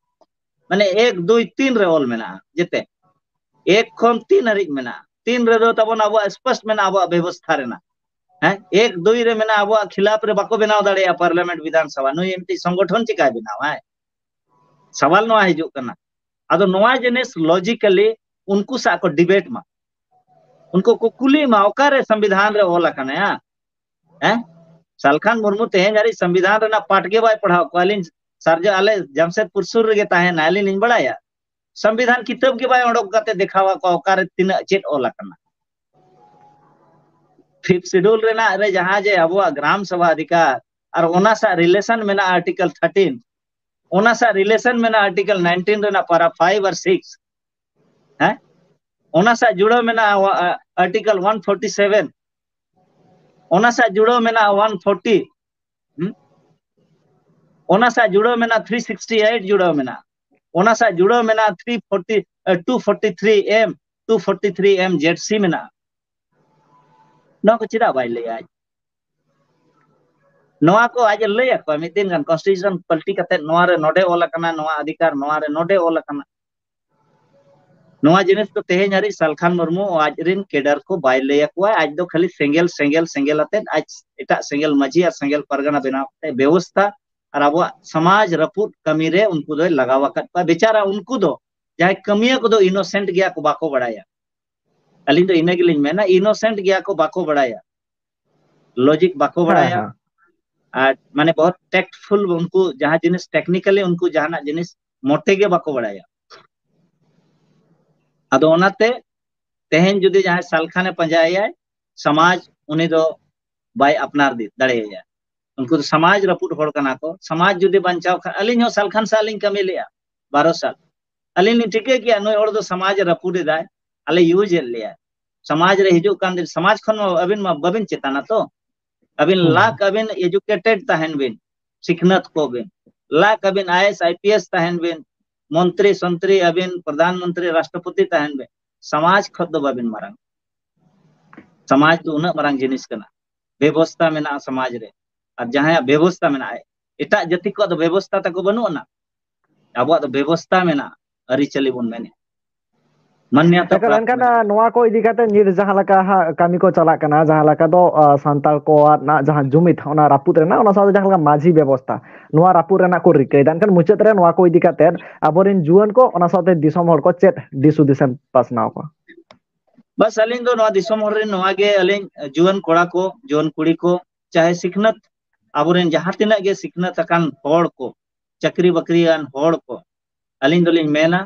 ᱢᱟᱱᱮ ᱮᱠ, ᱫᱩᱭ, ᱛᱤᱱ ᱨᱮ ᱚᱞ ᱢᱮᱱᱟᱜᱼᱟ ᱡᱮᱛᱮ᱾ ᱮᱠ ᱠᱷᱚᱱ ᱛᱤᱱ ᱦᱟᱹᱨᱤᱡ ᱢᱮᱱᱟᱜᱼᱟ᱾ ᱛᱤᱱ ᱨᱮᱫᱚ ᱛᱟᱵᱚᱱ ᱟᱵᱚᱣᱟᱜ ᱥᱯᱚᱥᱴ ᱢᱮᱱᱟᱜᱼᱟ ᱟᱵᱚᱣᱟᱜ ᱵᱮᱵᱚᱥᱛᱷᱟ ᱨᱮᱱᱟᱜ᱾ ᱦᱮᱸ, ᱮᱠ, ᱫᱩᱭ ᱨᱮ ᱢᱮᱱᱟᱜᱼᱟ ᱟᱵᱚᱣᱟᱜ ᱠᱷᱤᱞᱟᱯ ᱨᱮ ᱵᱟᱠᱚ ᱵᱮᱱᱟᱣ ᱫᱟᱲᱮᱭᱟᱜᱼᱟ ᱯᱟᱨᱞᱟᱢᱮᱱᱴ, ᱵᱤᱫᱷᱟᱱ ᱥᱚᱵᱷᱟ᱾ ᱱᱩᱭ ᱢᱤᱫᱴᱤᱡ ᱥᱚᱝᱜᱚᱴᱷᱚᱱ ᱪᱤᱠᱟᱭ ᱵᱮᱱᱟᱣᱟᱭ? ᱥᱟᱣᱟᱞ ᱱᱚᱣᱟ ᱦᱤᱡᱩᱜ ᱠᱟᱱᱟ᱾ ᱟᱫᱚ ᱱᱚᱣᱟ ᱡᱤᱱᱤᱥ ᱞᱚᱡᱤᱠᱟᱞᱤ ᱩᱱᱠᱩ ᱥᱟᱶ ᱠᱚ ᱰᱤᱵᱮᱴ ᱢᱟ, ᱩᱱᱠᱩ ᱠᱚ ᱠᱩᱞᱤ ᱢᱟ, ᱚᱠᱟᱨᱮ ᱥᱚᱝᱵᱤᱫᱷᱟᱱ ᱨᱮ ᱚᱞ ᱟᱠᱟᱱᱟ? ᱦᱮᱸ, ᱥᱟᱞᱠᱷᱟᱱ ᱢᱩᱨᱢᱩ ᱛᱮᱦᱮᱧ ᱦᱟᱹᱨᱤᱡ ᱥᱚᱝᱵᱤᱫᱷᱟᱱ ᱨᱮᱱᱟᱜ ᱯᱟᱴ ᱜᱮ ᱵᱟᱭ ᱯᱟᱲᱦᱟᱣ ᱠᱚᱣᱟ᱾ ᱟᱹᱞᱤᱧ ᱥᱟᱨᱡᱚ, ᱟᱞᱮ ᱡᱟᱢᱥᱮᱫᱽᱯᱩᱨ ᱥᱩᱨ ᱨᱮᱜᱮ ᱛᱟᱦᱮᱱᱟ, ᱟᱹᱞᱤᱧ ᱞᱤᱧ ᱵᱟᱲᱟᱭᱟ᱾ ᱥᱚᱝᱵᱤᱫᱷᱟᱱ ᱠᱤᱛᱟᱹᱵ ᱜᱮ ᱵᱟᱭ ᱚᱰᱚᱠ ᱠᱟᱛᱮ ᱫᱮᱠᱷᱟᱣᱟ ᱠᱚᱣᱟ ᱚᱠᱟᱨᱮ ᱛᱤᱱᱟᱹᱜ ᱪᱮᱫ ᱚᱞ ᱟᱠᱟᱱᱟ᱾ ᱯᱷᱤᱯᱛᱷ ᱥᱤᱰᱩᱞ ᱨᱮᱱᱟᱜ ᱨᱮ ᱡᱟᱦᱟᱸ ᱡᱮ ᱟᱵᱚᱣᱟᱜ ᱜᱨᱟᱢ ᱥᱚᱵᱷᱟ ᱚᱫᱷᱤᱠᱟᱨ ᱟᱨ ᱚᱱᱟ ᱥᱟᱶ ᱨᱤᱞᱮᱥᱚᱱ ᱢᱮᱱᱟᱜᱼᱟ ᱟᱨᱴᱤᱠᱮᱞ ᱛᱷᱟᱨᱴᱤᱱ, ᱚᱱᱟ ᱥᱟᱶ ᱨᱤᱞᱮᱥᱚᱱ ᱢᱮᱱᱟᱜᱼᱟ ᱟᱨᱴᱤᱠᱮᱞ ᱱᱟᱭᱤᱱᱴᱤᱱ ᱨᱮᱱᱟᱜ ᱯᱟᱨᱟ ᱯᱷᱟᱭᱤᱵᱷ ᱟᱨ ᱥᱤᱠᱥ᱾ ᱦᱮᱸ, ᱚᱱᱟ ᱥᱟᱶ ᱡᱩᱲᱟᱹᱣ ᱢᱮᱱᱟᱜᱼᱟ ᱟᱨᱴᱤᱠᱮᱞ ᱚᱣᱟᱱ ᱯᱷᱳᱨᱴᱤ ᱥᱮᱵᱷᱮᱱ, ᱚᱱᱟ ᱥᱟᱶ ᱡᱩᱲᱟᱹᱣ ᱢᱮᱱᱟᱜᱼᱟ ᱚᱣᱟᱱ ᱯᱷᱳᱨᱴᱤ, ᱦᱩᱸ? ᱚᱱᱟ ᱥᱟᱶ ᱡᱩᱲᱟᱹᱣ ᱢᱮᱱᱟᱜᱼᱟ ᱛᱷᱨᱤ ᱥᱤᱠᱥᱴᱤ ᱮᱭᱤᱴ ᱡᱩᱲᱟᱹᱣ ᱢᱮᱱᱟᱜᱼᱟ, ᱚᱱᱟ ᱥᱟᱶ ᱡᱩᱲᱟᱹᱣ ᱢᱮᱱᱟᱜᱼᱟ three forty, two forty three M, two forty three M Z C ᱢᱮᱱᱟᱜᱼᱟ᱾ ᱱᱚᱣᱟ ᱠᱚ ᱪᱮᱫᱟᱜ ᱵᱟᱭ ᱞᱟᱹᱭᱟ ᱟᱡ? ᱱᱚᱣᱟ ᱠᱚ ᱟᱡ ᱮ ᱞᱟᱹᱭ ᱟᱠᱚᱣᱟ ᱢᱤᱫ ᱫᱤᱱ ᱜᱟᱱ, ᱠᱚᱱᱥᱴᱤᱴᱤᱭᱩᱥᱚᱱ ᱯᱟᱞᱴᱤ ᱠᱟᱛᱮ ᱱᱚᱣᱟ ᱨᱮ ᱱᱚᱰᱮ ᱚᱞ ᱟᱠᱟᱱᱟ, ᱱᱚᱣᱟ ᱚᱫᱷᱤᱠᱟᱨ ᱱᱚᱣᱟ ᱨᱮ ᱱᱚᱰᱮ ᱚᱞ ᱟᱠᱟᱱᱟ᱾ ᱱᱚᱣᱟ ᱡᱤᱱᱤᱥ ᱫᱚ ᱛᱮᱦᱮᱧ ᱦᱟᱹᱨᱤᱡ ᱥᱟᱞᱠᱷᱟᱱ ᱢᱩᱨᱢᱩ ᱟᱡ ᱨᱮᱱ ᱠᱮᱰᱟᱨ ᱠᱚ ᱵᱟᱭ ᱞᱟᱹᱭ ᱟᱠᱚᱣᱟ᱾ ᱟᱡ ᱫᱚ ᱠᱷᱟᱹᱞᱤ ᱥᱮᱸᱜᱮᱞ, ᱥᱮᱸᱜᱮᱞ, ᱥᱮᱸᱜᱮᱞ ᱟᱛᱮᱫ ᱟᱡ ᱮᱴᱟᱜ ᱥᱮᱸᱜᱮᱞ ᱢᱟᱹᱡᱷᱤ ᱟᱨ ᱥᱮᱸᱜᱮᱞ ᱯᱟᱨᱜᱟᱱᱟ ᱵᱮᱱᱟᱣ ᱠᱟᱛᱮ ᱵᱮᱵᱚᱥᱛᱷᱟ ᱟᱨ ᱟᱵᱚᱣᱟᱜ ᱥᱚᱢᱟᱡᱽ ᱨᱟᱹᱯᱩᱫ ᱠᱟᱹᱢᱤ ᱨᱮ ᱩᱱᱠᱩ ᱫᱚᱭ ᱞᱟᱜᱟᱣ ᱟᱠᱟᱫ ᱠᱚᱣᱟ᱾ ᱵᱮᱪᱟᱨᱟ ᱩᱱᱠᱩ ᱫᱚ, ᱡᱟᱦᱟᱸᱭ ᱠᱟᱹᱢᱤᱭᱟᱹ ᱠᱚᱫᱚ ᱤᱱᱳᱥᱮᱱᱴ ᱜᱮᱭᱟ ᱠᱚ, ᱵᱟᱠᱚ ᱵᱟᱲᱟᱭᱟ᱾ ᱟᱹᱞᱤᱧ ᱫᱚ ᱤᱱᱟᱹ ᱜᱮᱞᱤᱧ ᱢᱮᱱᱟ, ᱤᱱᱳᱥᱮᱱᱴ ᱜᱮᱭᱟ ᱠᱚ, ᱵᱟᱠᱚ ᱵᱟᱲᱟᱭᱟ, ᱞᱚᱡᱤᱠ ᱵᱟᱠᱚ ᱦᱮᱸ, ᱵᱟᱲᱟᱭᱟ᱾ ᱦᱮᱸ᱾ ᱟᱨ ᱢᱟᱱᱮ ᱵᱚᱦᱩᱛ ᱴᱮᱠᱴᱯᱷᱩᱞ, ᱩᱱᱠᱩ ᱡᱟᱦᱟᱸ ᱡᱤᱱᱤᱥ ᱴᱮᱠᱱᱤᱠᱟᱞᱤ ᱩᱱᱠᱩ ᱡᱟᱦᱟᱱᱟᱜ ᱡᱤᱱᱤᱥ ᱢᱚᱴᱮ ᱜᱮ ᱵᱟᱠᱚ ᱵᱟᱲᱟᱭᱟ᱾ ᱟᱫᱚ ᱚᱱᱟᱛᱮ ᱛᱮᱦᱮᱧ ᱡᱩᱫᱤ ᱡᱟᱦᱟᱸᱭ ᱥᱟᱞᱠᱷᱟᱱᱮ ᱯᱟᱸᱡᱟᱭᱟᱭ, ᱥᱚᱢᱟᱡᱽ ᱩᱱᱤ ᱫᱚ ᱵᱟᱭ ᱟᱯᱱᱟᱨ ᱫᱟᱲᱮᱭᱟᱭᱟ᱾ ᱩᱱᱠᱩ ᱫᱚ ᱥᱚᱢᱟᱡᱽ ᱨᱟᱹᱯᱩᱫ ᱦᱚᱲ ᱠᱟᱱᱟ ᱠᱚ᱾ ᱥᱚᱢᱟᱡᱽ ᱡᱩᱫᱤ ᱵᱟᱧᱪᱟᱣ ᱠᱷᱟᱱ, ᱟᱹᱞᱤᱧ ᱦᱚᱸ ᱥᱟᱞᱠᱷᱟᱱ ᱥᱟᱞ ᱞᱤᱧ ᱠᱟᱹᱢᱤ ᱞᱮᱜᱼᱟ, ᱵᱟᱨᱚ ᱥᱟᱞ᱾ ᱟᱹᱞᱤᱧ ᱞᱤᱧ ᱴᱷᱤᱠᱟᱹ ᱠᱮᱜᱼᱟ, ᱱᱩᱭ ᱦᱚᱲ ᱫᱚ ᱥᱚᱢᱟᱡᱽ ᱮ ᱨᱟᱹᱯᱩᱫ ᱮᱫᱟᱭ, ᱟᱞᱮ use ᱮᱫ ᱞᱮᱭᱟ᱾ ᱥᱚᱢᱟᱡᱽ ᱨᱮ ᱦᱤᱡᱩᱜ ᱠᱟᱱ ᱫᱤᱱ, ᱥᱚᱢᱟᱡᱽ ᱠᱷᱚᱱ ᱢᱟ ᱟᱹᱵᱤᱱ ᱢᱟ ᱵᱟᱵᱤᱱ ᱪᱮᱛᱟᱱᱟ ᱛᱚ᱾ ᱟᱹᱵᱤᱱ ᱞᱟᱠᱷ ᱟᱹᱵᱤᱱ educated ᱛᱟᱦᱮᱱ ᱵᱤᱱ, ᱥᱤᱠᱷᱱᱟᱹᱛ ᱠᱚ ᱵᱤᱱ, ᱞᱟᱠᱷ ᱟᱹᱵᱤᱱ IAS IPS ᱛᱟᱦᱮᱱ ᱵᱤᱱ, ᱢᱚᱱᱛᱨᱤ ᱥᱚᱱᱛᱨᱤ, ᱟᱹᱵᱤᱱ ᱯᱨᱚᱫᱷᱟᱱ ᱢᱚᱱᱛᱨᱤ, ᱨᱟᱥᱴᱨᱚᱯᱚᱛᱤ ᱛᱟᱦᱮᱱ ᱵᱤᱱ, ᱥᱚᱢᱟᱡᱽ ᱠᱷᱚᱱ ᱫᱚ ᱵᱟᱵᱤᱱ ᱢᱟᱨᱟᱝ᱾ ᱥᱚᱢᱟᱡᱽ ᱫᱚ ᱩᱱᱟᱹᱜ ᱢᱟᱨᱟᱝ ᱡᱤᱱᱤᱥ ᱠᱟᱱᱟ᱾ ᱵᱮᱵᱚᱥᱛᱟ ᱢᱮᱱᱟᱜᱼᱟ ᱥᱚᱢᱟᱡᱽ ᱨᱮ, ᱟᱨ ᱡᱟᱦᱟᱸᱭᱟᱜ ᱵᱮᱵᱚᱥᱛᱟ ᱢᱮᱱᱟᱜᱼᱟ, ᱮᱴᱟᱜ ᱡᱟᱹᱛᱤ ᱠᱚᱣᱟᱜ ᱫᱚ ᱵᱮᱵᱚᱥᱛᱟ ᱛᱟᱠᱚ ᱵᱟᱹᱱᱩᱜ ᱟᱱᱟ᱾ ᱟᱵᱚᱣᱟᱜ ᱫᱚ ᱵᱮᱵᱚᱥᱛᱟ ᱢᱮᱱᱟᱜᱼᱟ, ᱟᱹᱨᱤᱪᱟᱹᱞᱤ ᱵᱚᱱ ᱢᱮᱱᱮᱫ, ᱢᱟᱱᱱᱚᱛᱟ ᱮᱠᱟᱞ, ᱯᱨᱟᱯᱛ ᱮᱱᱠᱷᱟᱱ, ᱢᱮᱱᱟᱜᱼᱟ᱾ ᱟᱸ, ᱱᱚᱣᱟ ᱠᱚ ᱤᱫᱤ ᱠᱟᱛᱮ ᱱᱤᱛ ᱡᱟᱦᱟᱸ ᱞᱮᱠᱟ ᱦᱟᱸᱜ ᱠᱟᱹᱢᱤ ᱠᱚ ᱪᱟᱞᱟᱜ ᱠᱟᱱᱟ, ᱡᱟᱦᱟᱸ ᱞᱮᱠᱟ ᱫᱚ, ᱟᱸ, ᱥᱟᱱᱛᱟᱲ ᱠᱚᱣᱟᱜ ᱨᱮᱱᱟᱜ ᱡᱟᱦᱟᱸ ᱡᱩᱢᱤᱫ, ᱚᱱᱟ ᱨᱟᱹᱯᱩᱫ ᱨᱮᱱᱟᱜ, ᱚᱱᱟ ᱥᱟᱶᱛᱮ ᱡᱟᱦᱟᱸ ᱞᱮᱠᱟ ᱢᱟᱹᱡᱷᱤ ᱵᱮᱵᱚᱥᱛᱷᱟ, ᱱᱚᱣᱟ ᱨᱟᱹᱯᱩᱫ ᱨᱮᱱᱟᱜ ᱠᱚ ᱨᱤᱠᱟᱹᱭᱮᱫᱟ᱾ ᱮᱱᱠᱷᱟᱱ ᱢᱩᱪᱟᱹᱫ ᱨᱮ ᱱᱚᱣᱟ ᱠᱚ ᱤᱫᱤ ᱠᱟᱛᱮ ᱟᱵᱚᱨᱮᱱ ᱡᱩᱣᱟᱹᱱ ᱠᱚ, ᱚᱱᱟ ᱥᱟᱶᱛᱮ ᱫᱤᱥᱚᱢ ᱦᱚᱲ ᱠᱚ ᱪᱮᱫ ᱫᱤᱥ ᱦᱩᱫᱤᱥ ᱮᱢ ᱯᱟᱥᱱᱟᱣ ᱠᱚᱣᱟ? ᱵᱟᱥ, ᱟᱹᱞᱤᱧ ᱫᱚ ᱱᱚᱣᱟ ᱫᱤᱥᱚᱢ ᱦᱚᱲ ᱨᱮᱱ ᱱᱚᱣᱟ ᱜᱮ ᱟᱹᱞᱤᱧ ᱡᱩᱣᱟᱹᱱ ᱠᱚᱲᱟ ᱠᱚ, ᱡᱩᱣᱟᱹᱱ ᱠᱩᱲᱤ ᱠᱚ, ᱪᱟᱦᱮ ᱥᱤᱠᱷᱱᱟᱹᱛ, ᱟᱵᱚᱨᱮᱱ ᱡᱟᱦᱟᱸ ᱛᱤᱱᱟᱹᱜ ᱜᱮ ᱥᱤᱠᱷᱱᱟᱹᱛ ᱟᱠᱟᱱ ᱦᱚᱲ ᱠᱚ, ᱪᱟᱹᱠᱨᱤ ᱵᱟᱹᱠᱨᱤᱭᱟᱱ ᱦᱚᱲ ᱠᱚ, ᱟᱹᱞᱤᱧ ᱫᱚᱞᱤᱧ ᱢᱮᱱᱟ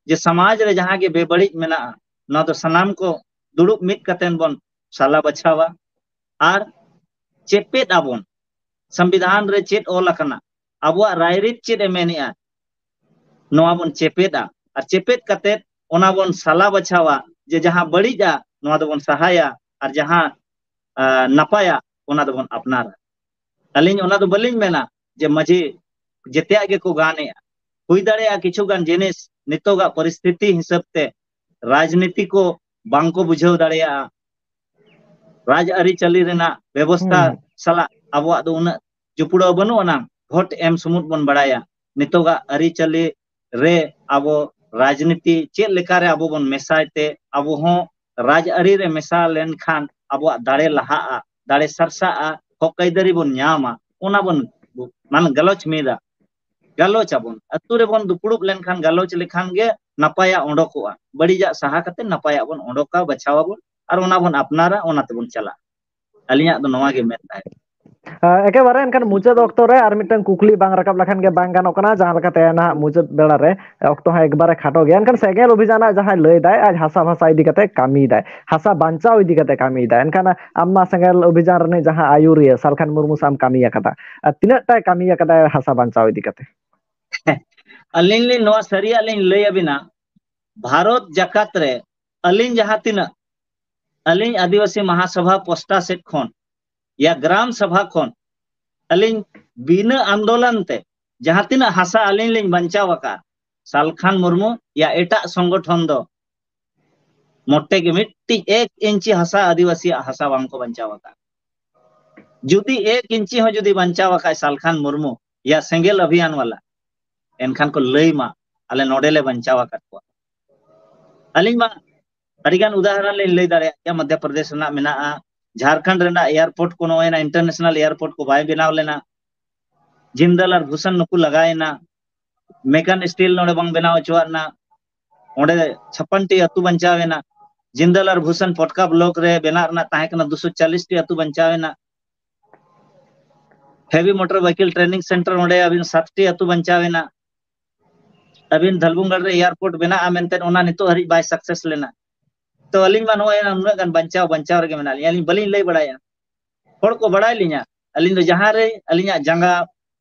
ᱡᱮ ᱥᱚᱢᱟᱡᱽ ᱨᱮ ᱡᱟᱦᱟᱸ ᱜᱮ ᱵᱮᱵᱟᱹᱲᱤᱡ ᱢᱮᱱᱟᱜᱼᱟ, ᱱᱚᱣᱟ ᱫᱚ ᱥᱟᱱᱟᱢ ᱠᱚ ᱫᱩᱲᱩᱵ ᱢᱤᱫ ᱠᱟᱛᱮᱱ ᱵᱚᱱ ᱥᱟᱞᱟ ᱵᱟᱪᱷᱟᱣᱟ ᱟᱨ ᱪᱮᱯᱮᱫ ᱟᱵᱚᱱ᱾ ᱥᱚᱝᱵᱤᱫᱷᱟᱱ ᱨᱮ ᱪᱮᱫ ᱚᱞ ᱟᱠᱟᱱᱟ, ᱟᱵᱚᱣᱟᱜ ᱨᱟᱭᱨᱤᱛ ᱪᱮᱫ ᱮ ᱢᱮᱱᱮᱜᱼᱟ, ᱱᱚᱣᱟ ᱵᱚᱱ ᱪᱮᱯᱮᱫᱟ᱾ ᱟᱨ ᱪᱮᱯᱮᱫ ᱠᱟᱛᱮᱫ ᱚᱱᱟ ᱵᱚᱱ ᱥᱟᱞᱟ ᱵᱟᱪᱷᱟᱣᱟ ᱡᱮ ᱡᱟᱦᱟᱸ ᱵᱟᱹᱲᱤᱡᱼᱟ, ᱱᱚᱣᱟ ᱫᱚᱵᱚᱱ ᱥᱟᱦᱟᱭᱟ, ᱟᱨ ᱡᱟᱦᱟᱸ, ᱟ, ᱱᱟᱯᱟᱭᱟ, ᱚᱱᱟ ᱫᱚᱵᱚᱱ ᱟᱯᱱᱟᱨᱟ᱾ ᱟᱹᱞᱤᱧ ᱚᱱᱟ ᱫᱚ ᱵᱟᱹᱞᱤᱧ ᱢᱮᱱᱟ ᱡᱮ ᱢᱟᱹᱡᱷᱤ ᱡᱮᱛᱮᱭᱟᱜ ᱜᱮᱠᱚ ᱜᱟᱱᱮᱜᱼᱟ᱾ ᱦᱩᱭ ᱫᱟᱲᱮᱭᱟᱜᱼᱟ ᱠᱤᱪᱷᱩ ᱜᱟᱱ ᱡᱤᱱᱤᱥ ᱱᱤᱛᱚᱜᱟᱜ ᱯᱚᱨᱤᱥᱛᱷᱤᱛᱤ ᱦᱤᱥᱟᱹᱵ ᱛᱮ ᱨᱟᱡᱽᱱᱤᱛᱤ ᱠᱚ ᱵᱟᱝ ᱠᱚ ᱵᱩᱡᱷᱟᱹᱣ ᱫᱟᱲᱮᱭᱟᱜᱼᱟ᱾ ᱨᱟᱡᱽ ᱟᱹᱨᱤᱪᱟᱹᱞᱤ ᱨᱮᱱᱟᱜ ᱵᱮᱵᱚᱥᱛᱷᱟ ᱦᱩᱸ᱾ ᱥᱟᱞᱟᱜ ᱟᱵᱚᱣᱟᱜ ᱫᱚ ᱩᱱᱟᱹᱜ ᱡᱩᱯᱲᱟᱹᱣ ᱵᱟᱹᱱᱩᱜ ᱟᱱᱟᱝ᱾ ᱵᱷᱳᱴ ᱮᱢ ᱥᱩᱢᱩᱫ ᱵᱚᱱ ᱵᱟᱲᱟᱭᱟ᱾ ᱱᱤᱛᱚᱜᱟᱜ ᱟᱹᱨᱤᱪᱟᱹᱞᱤ ᱨᱮ ᱟᱵᱚ ᱨᱟᱡᱽᱱᱤᱛᱤ ᱪᱮᱫ ᱞᱮᱠᱟᱨᱮ ᱟᱵᱚ ᱵᱚᱱ ᱢᱮᱥᱟᱭ ᱛᱮ ᱟᱵᱚ ᱦᱚᱸ ᱨᱟᱡᱽ ᱟᱹᱨᱤ ᱨᱮ ᱢᱮᱥᱟ ᱞᱮᱱᱠᱷᱟᱱ ᱟᱵᱚᱣᱟᱜ ᱫᱟᱲᱮ ᱞᱟᱦᱟᱜᱼᱟ, ᱫᱟᱲᱮ ᱥᱟᱨᱥᱟᱜᱼᱟ, ᱦᱚᱠ ᱟᱹᱭᱫᱟᱹᱨᱤ ᱵᱚᱱ ᱧᱟᱢᱟ, ᱚᱱᱟ ᱵᱚᱱ, ᱢᱟᱱᱮ, ᱜᱟᱞᱚᱪ ᱢᱤᱫᱟ᱾ ᱜᱟᱞᱚᱪ ᱟᱵᱚᱱ᱾ ᱟᱹᱛᱩ ᱨᱮᱵᱚᱱ ᱫᱩᱯᱲᱩᱵ ᱞᱮᱱᱠᱷᱟᱱ, ᱜᱟᱞᱚᱪ ᱞᱮᱠᱷᱟᱱ ᱜᱮ ᱱᱟᱯᱟᱭᱟ ᱚᱰᱚᱠᱚᱜᱼᱟ᱾ ᱵᱟᱹᱲᱤᱡᱟᱜ ᱥᱟᱦᱟ ᱠᱟᱛᱮ ᱱᱟᱯᱟᱭᱟᱜ ᱵᱚᱱ ᱚᱰᱚᱠᱟ, ᱵᱟᱪᱷᱟᱣ ᱟᱵᱚᱱ, ᱟᱨ ᱚᱱᱟ ᱵᱚᱱ ᱟᱯᱱᱟᱨᱟ, ᱚᱱᱟ ᱛᱮᱵᱚᱱ ᱪᱟᱞᱟᱜᱼᱟ᱾ ᱟᱹᱞᱤᱧᱟᱜ ᱫᱚ ᱱᱚᱣᱟ ᱜᱮ ᱢᱮᱱ ᱛᱟᱦᱮᱸ᱾ ᱮᱠᱮᱵᱟᱨᱮ ᱮᱱᱠᱷᱟᱱ ᱢᱩᱪᱟᱹᱫ ᱚᱠᱛᱚ ᱨᱮ ᱟᱨ ᱢᱤᱫᱴᱟᱝ ᱠᱩᱠᱞᱤ ᱵᱟᱝ ᱨᱟᱠᱟᱵ ᱞᱮᱠᱷᱟᱱ ᱜᱮ ᱵᱟᱝ ᱜᱟᱱᱚᱜ ᱠᱟᱱᱟ, ᱡᱟᱦᱟᱸ ᱞᱮᱠᱟᱛᱮ ᱱᱟᱦᱟᱜ ᱢᱩᱪᱟᱹᱫ ᱵᱮᱲᱟ ᱨᱮ ᱚᱠᱛᱚ ᱦᱚᱸ ᱮᱠᱵᱟᱨᱮ ᱠᱷᱟᱴᱚ ᱜᱮᱭᱟ᱾ ᱮᱱᱠᱷᱟᱱ ᱥᱮᱸᱜᱮᱞ ᱚᱵᱷᱤᱡᱟᱱᱟᱜ ᱡᱟᱦᱟᱸᱭ ᱞᱟᱹᱭ ᱫᱟᱭ, ᱟᱡ ᱦᱟᱥᱟ ᱵᱷᱟᱥᱟ ᱤᱫᱤ ᱠᱟᱛᱮ ᱠᱟᱹᱢᱤᱭᱮᱫᱟᱭ, ᱦᱟᱥᱟ ᱵᱟᱧᱪᱟᱣ ᱤᱫᱤ ᱠᱟᱛᱮ ᱠᱟᱹᱢᱤᱭᱮᱫᱟᱭ᱾ ᱮᱱᱠᱷᱟᱱ ᱟᱢ ᱢᱟ ᱥᱮᱸᱜᱮᱞ ᱚᱵᱷᱤᱡᱟᱱ ᱨᱤᱱᱤᱡ ᱡᱟᱦᱟᱸ ᱟᱹᱭᱩᱨᱤᱭᱟᱹ ᱥᱟᱞᱠᱷᱟᱱ ᱢᱩᱨᱢᱩ ᱥᱟᱶ ᱮᱢ ᱠᱟᱹᱢᱤ ᱟᱠᱟᱫᱟ, ᱟᱨ ᱛᱤᱱᱟᱹᱜ ᱴᱟᱭ ᱠᱟᱹᱢᱤ ᱟᱠᱟᱫᱟᱭ ᱦᱟᱥᱟ ᱵᱟᱧᱪᱟᱣ ᱤᱫᱤ ᱠᱟᱛᱮ? ᱟᱹᱞᱤᱧ ᱞᱤᱧ ᱱᱚᱣᱟ ᱥᱟᱹᱨᱤᱭᱟᱜ ᱞᱤᱧ ᱞᱟᱹᱭ ᱟᱵᱤᱱᱟ, ᱵᱷᱟᱨᱚᱛ ᱡᱟᱠᱟᱛ ᱨᱮ ᱟᱹᱞᱤᱧ ᱡᱟᱦᱟᱸ ᱛᱤᱱᱟᱹᱜ, ᱟᱹᱞᱤᱧ ᱟᱹᱫᱤᱵᱟᱹᱥᱤ ᱢᱟᱦᱟᱥᱚᱵᱷᱟ ᱯᱚᱥᱴᱟ ᱥᱮᱫ ᱠᱷᱚᱱ ᱭᱟ ᱜᱨᱟᱢ ᱥᱟᱵᱷᱟ ᱠᱷᱚᱱ ᱟᱹᱞᱤᱧ ᱵᱤᱱᱟᱹ ᱟᱱᱫᱳᱞᱚᱱ ᱛᱮ ᱡᱟᱦᱟᱸ ᱛᱤᱱᱟᱹᱜ ᱦᱟᱥᱟ ᱟᱹᱞᱤᱧ ᱞᱤᱧ ᱵᱟᱧᱪᱟᱣ ᱟᱠᱟᱫ, ᱥᱟᱞᱠᱷᱟᱱ ᱢᱩᱨᱢᱩ ᱭᱟ ᱮᱴᱟᱜ ᱥᱚᱝᱜᱚᱴᱷᱚᱱ ᱫᱚ ᱢᱚᱴᱮ ᱜᱮ ᱢᱤᱫᱴᱤᱡ ᱮᱠ ᱤᱧᱪᱤ ᱦᱟᱥᱟ ᱟᱹᱫᱤᱵᱟᱹᱥᱤᱭᱟᱜ ᱦᱟᱥᱟ ᱵᱟᱝ ᱠᱚ ᱵᱟᱧᱪᱟᱣ ᱟᱠᱟᱫ᱾ ᱡᱩᱫᱤ ᱮᱠ ᱤᱧᱪᱤ ᱦᱚᱸ ᱡᱩᱫᱤ ᱵᱟᱧᱪᱟᱣ ᱟᱠᱟᱫ ᱥᱟᱞᱠᱷᱟᱱ ᱢᱩᱨᱢᱩ ᱭᱟ ᱥᱮᱸᱜᱮᱞ ᱚᱵᱷᱤᱭᱟᱱ ᱣᱟᱞᱟ, ᱮᱱᱠᱷᱟᱱ ᱠᱚ ᱞᱟᱹᱭ ᱢᱟ, ᱟᱞᱮ ᱱᱚᱰᱮ ᱞᱮ ᱵᱟᱧᱪᱟᱣ ᱟᱠᱟᱫ ᱠᱚᱣᱟ᱾ ᱟᱹᱞᱤᱧ ᱢᱟ ᱟᱹᱰᱤᱜᱟᱱ ᱩᱫᱟᱦᱚᱨᱚᱱ ᱞᱤᱧ ᱞᱟᱹᱭ ᱫᱟᱲᱮᱭᱟᱜ ᱜᱮᱭᱟ᱾ ᱢᱚᱫᱽᱫᱷᱚ ᱯᱨᱚᱫᱮᱥ ᱨᱮᱱᱟᱜ ᱢᱮᱱᱟᱜᱼᱟ, ᱡᱷᱟᱲᱠᱷᱚᱸᱰ ᱨᱮᱱᱟᱜ ᱮᱭᱟᱨᱯᱳᱨᱴ ᱠᱚ ᱱᱚᱜᱼᱚᱭ ᱱᱟ ᱤᱱᱴᱟᱨᱱᱮᱥᱚᱱᱟᱞ ᱮᱭᱟᱨᱯᱳᱨᱴ ᱠᱚ ᱵᱟᱭ ᱵᱮᱱᱟᱣ ᱞᱮᱱᱟ, ᱡᱤᱱᱫᱟᱞ ᱟᱨ ᱵᱷᱩᱥᱚᱱ ᱱᱩᱠᱩ ᱞᱟᱜᱟᱭᱮᱱᱟ, ᱢᱮᱠᱟᱱ ᱥᱴᱤᱞ ᱱᱚᱰᱮ ᱵᱟᱝ ᱵᱮᱱᱟᱣ ᱦᱚᱪᱚᱣᱟᱜ ᱮᱱᱟ, ᱚᱸᱰᱮ ᱪᱷᱟᱯᱟᱱ ᱴᱤ ᱟᱹᱛᱩ ᱵᱟᱧᱪᱟᱣ ᱮᱱᱟ, ᱡᱤᱱᱫᱟᱞ ᱟᱨ ᱵᱷᱩᱥᱚᱱ ᱯᱚᱴᱠᱟ ᱵᱞᱚᱠ ᱨᱮ ᱵᱮᱱᱟᱣ ᱨᱮᱱᱟᱜ ᱛᱟᱦᱮᱸ ᱠᱟᱱᱟ ᱫᱩᱥᱚ ᱪᱟᱞᱤᱥ ᱴᱤ ᱟᱹᱛᱩ ᱵᱟᱧᱪᱟᱣ ᱮᱱᱟ, ᱦᱮᱵᱤ ᱢᱚᱴᱚᱨ ᱵᱟᱭᱠᱮᱞ ᱴᱨᱮᱱᱤᱝ ᱥᱮᱱᱴᱟᱨ ᱚᱸᱰᱮ ᱟᱹᱵᱤᱱ ᱥᱟᱛ ᱴᱤ ᱟᱹᱛᱩ ᱵᱟᱧᱪᱟᱣ ᱮᱱᱟ, ᱟᱹᱵᱤᱱ ᱫᱷᱟᱞᱵᱩᱝᱜᱟᱲ ᱨᱮ ᱮᱭᱟᱨᱯᱳᱨᱴ ᱵᱮᱱᱟᱜᱼᱟ ᱢᱮᱱᱛᱮ ᱚᱱᱟ ᱱᱤᱛᱚᱜ ᱦᱟᱹᱨᱤᱡ ᱵᱟᱭ ᱥᱟᱠᱥᱮᱥ ᱞᱮᱱᱟ᱾ ᱛᱚ ᱟᱹᱞᱤᱧ ᱢᱟ ᱱᱚᱜᱼᱚᱭ ᱱᱩᱱᱟᱹᱜ ᱜᱟᱱ ᱵᱟᱧᱪᱟᱣ ᱵᱟᱧᱪᱟᱣ ᱨᱮᱜᱮ ᱢᱮᱱᱟᱜ ᱞᱤᱧᱟ, ᱟᱹᱞᱤᱧ ᱵᱟᱹᱞᱤᱧ ᱞᱟᱹᱭ ᱵᱟᱲᱟᱭᱟ, ᱦᱚᱲ ᱠᱚ ᱵᱟᱲᱟᱭ ᱞᱤᱧᱟ, ᱟᱹᱞᱤᱧ ᱫᱚ ᱡᱟᱦᱟᱸ ᱨᱮ ᱟᱹᱞᱤᱧᱟᱜ ᱡᱟᱸᱜᱟ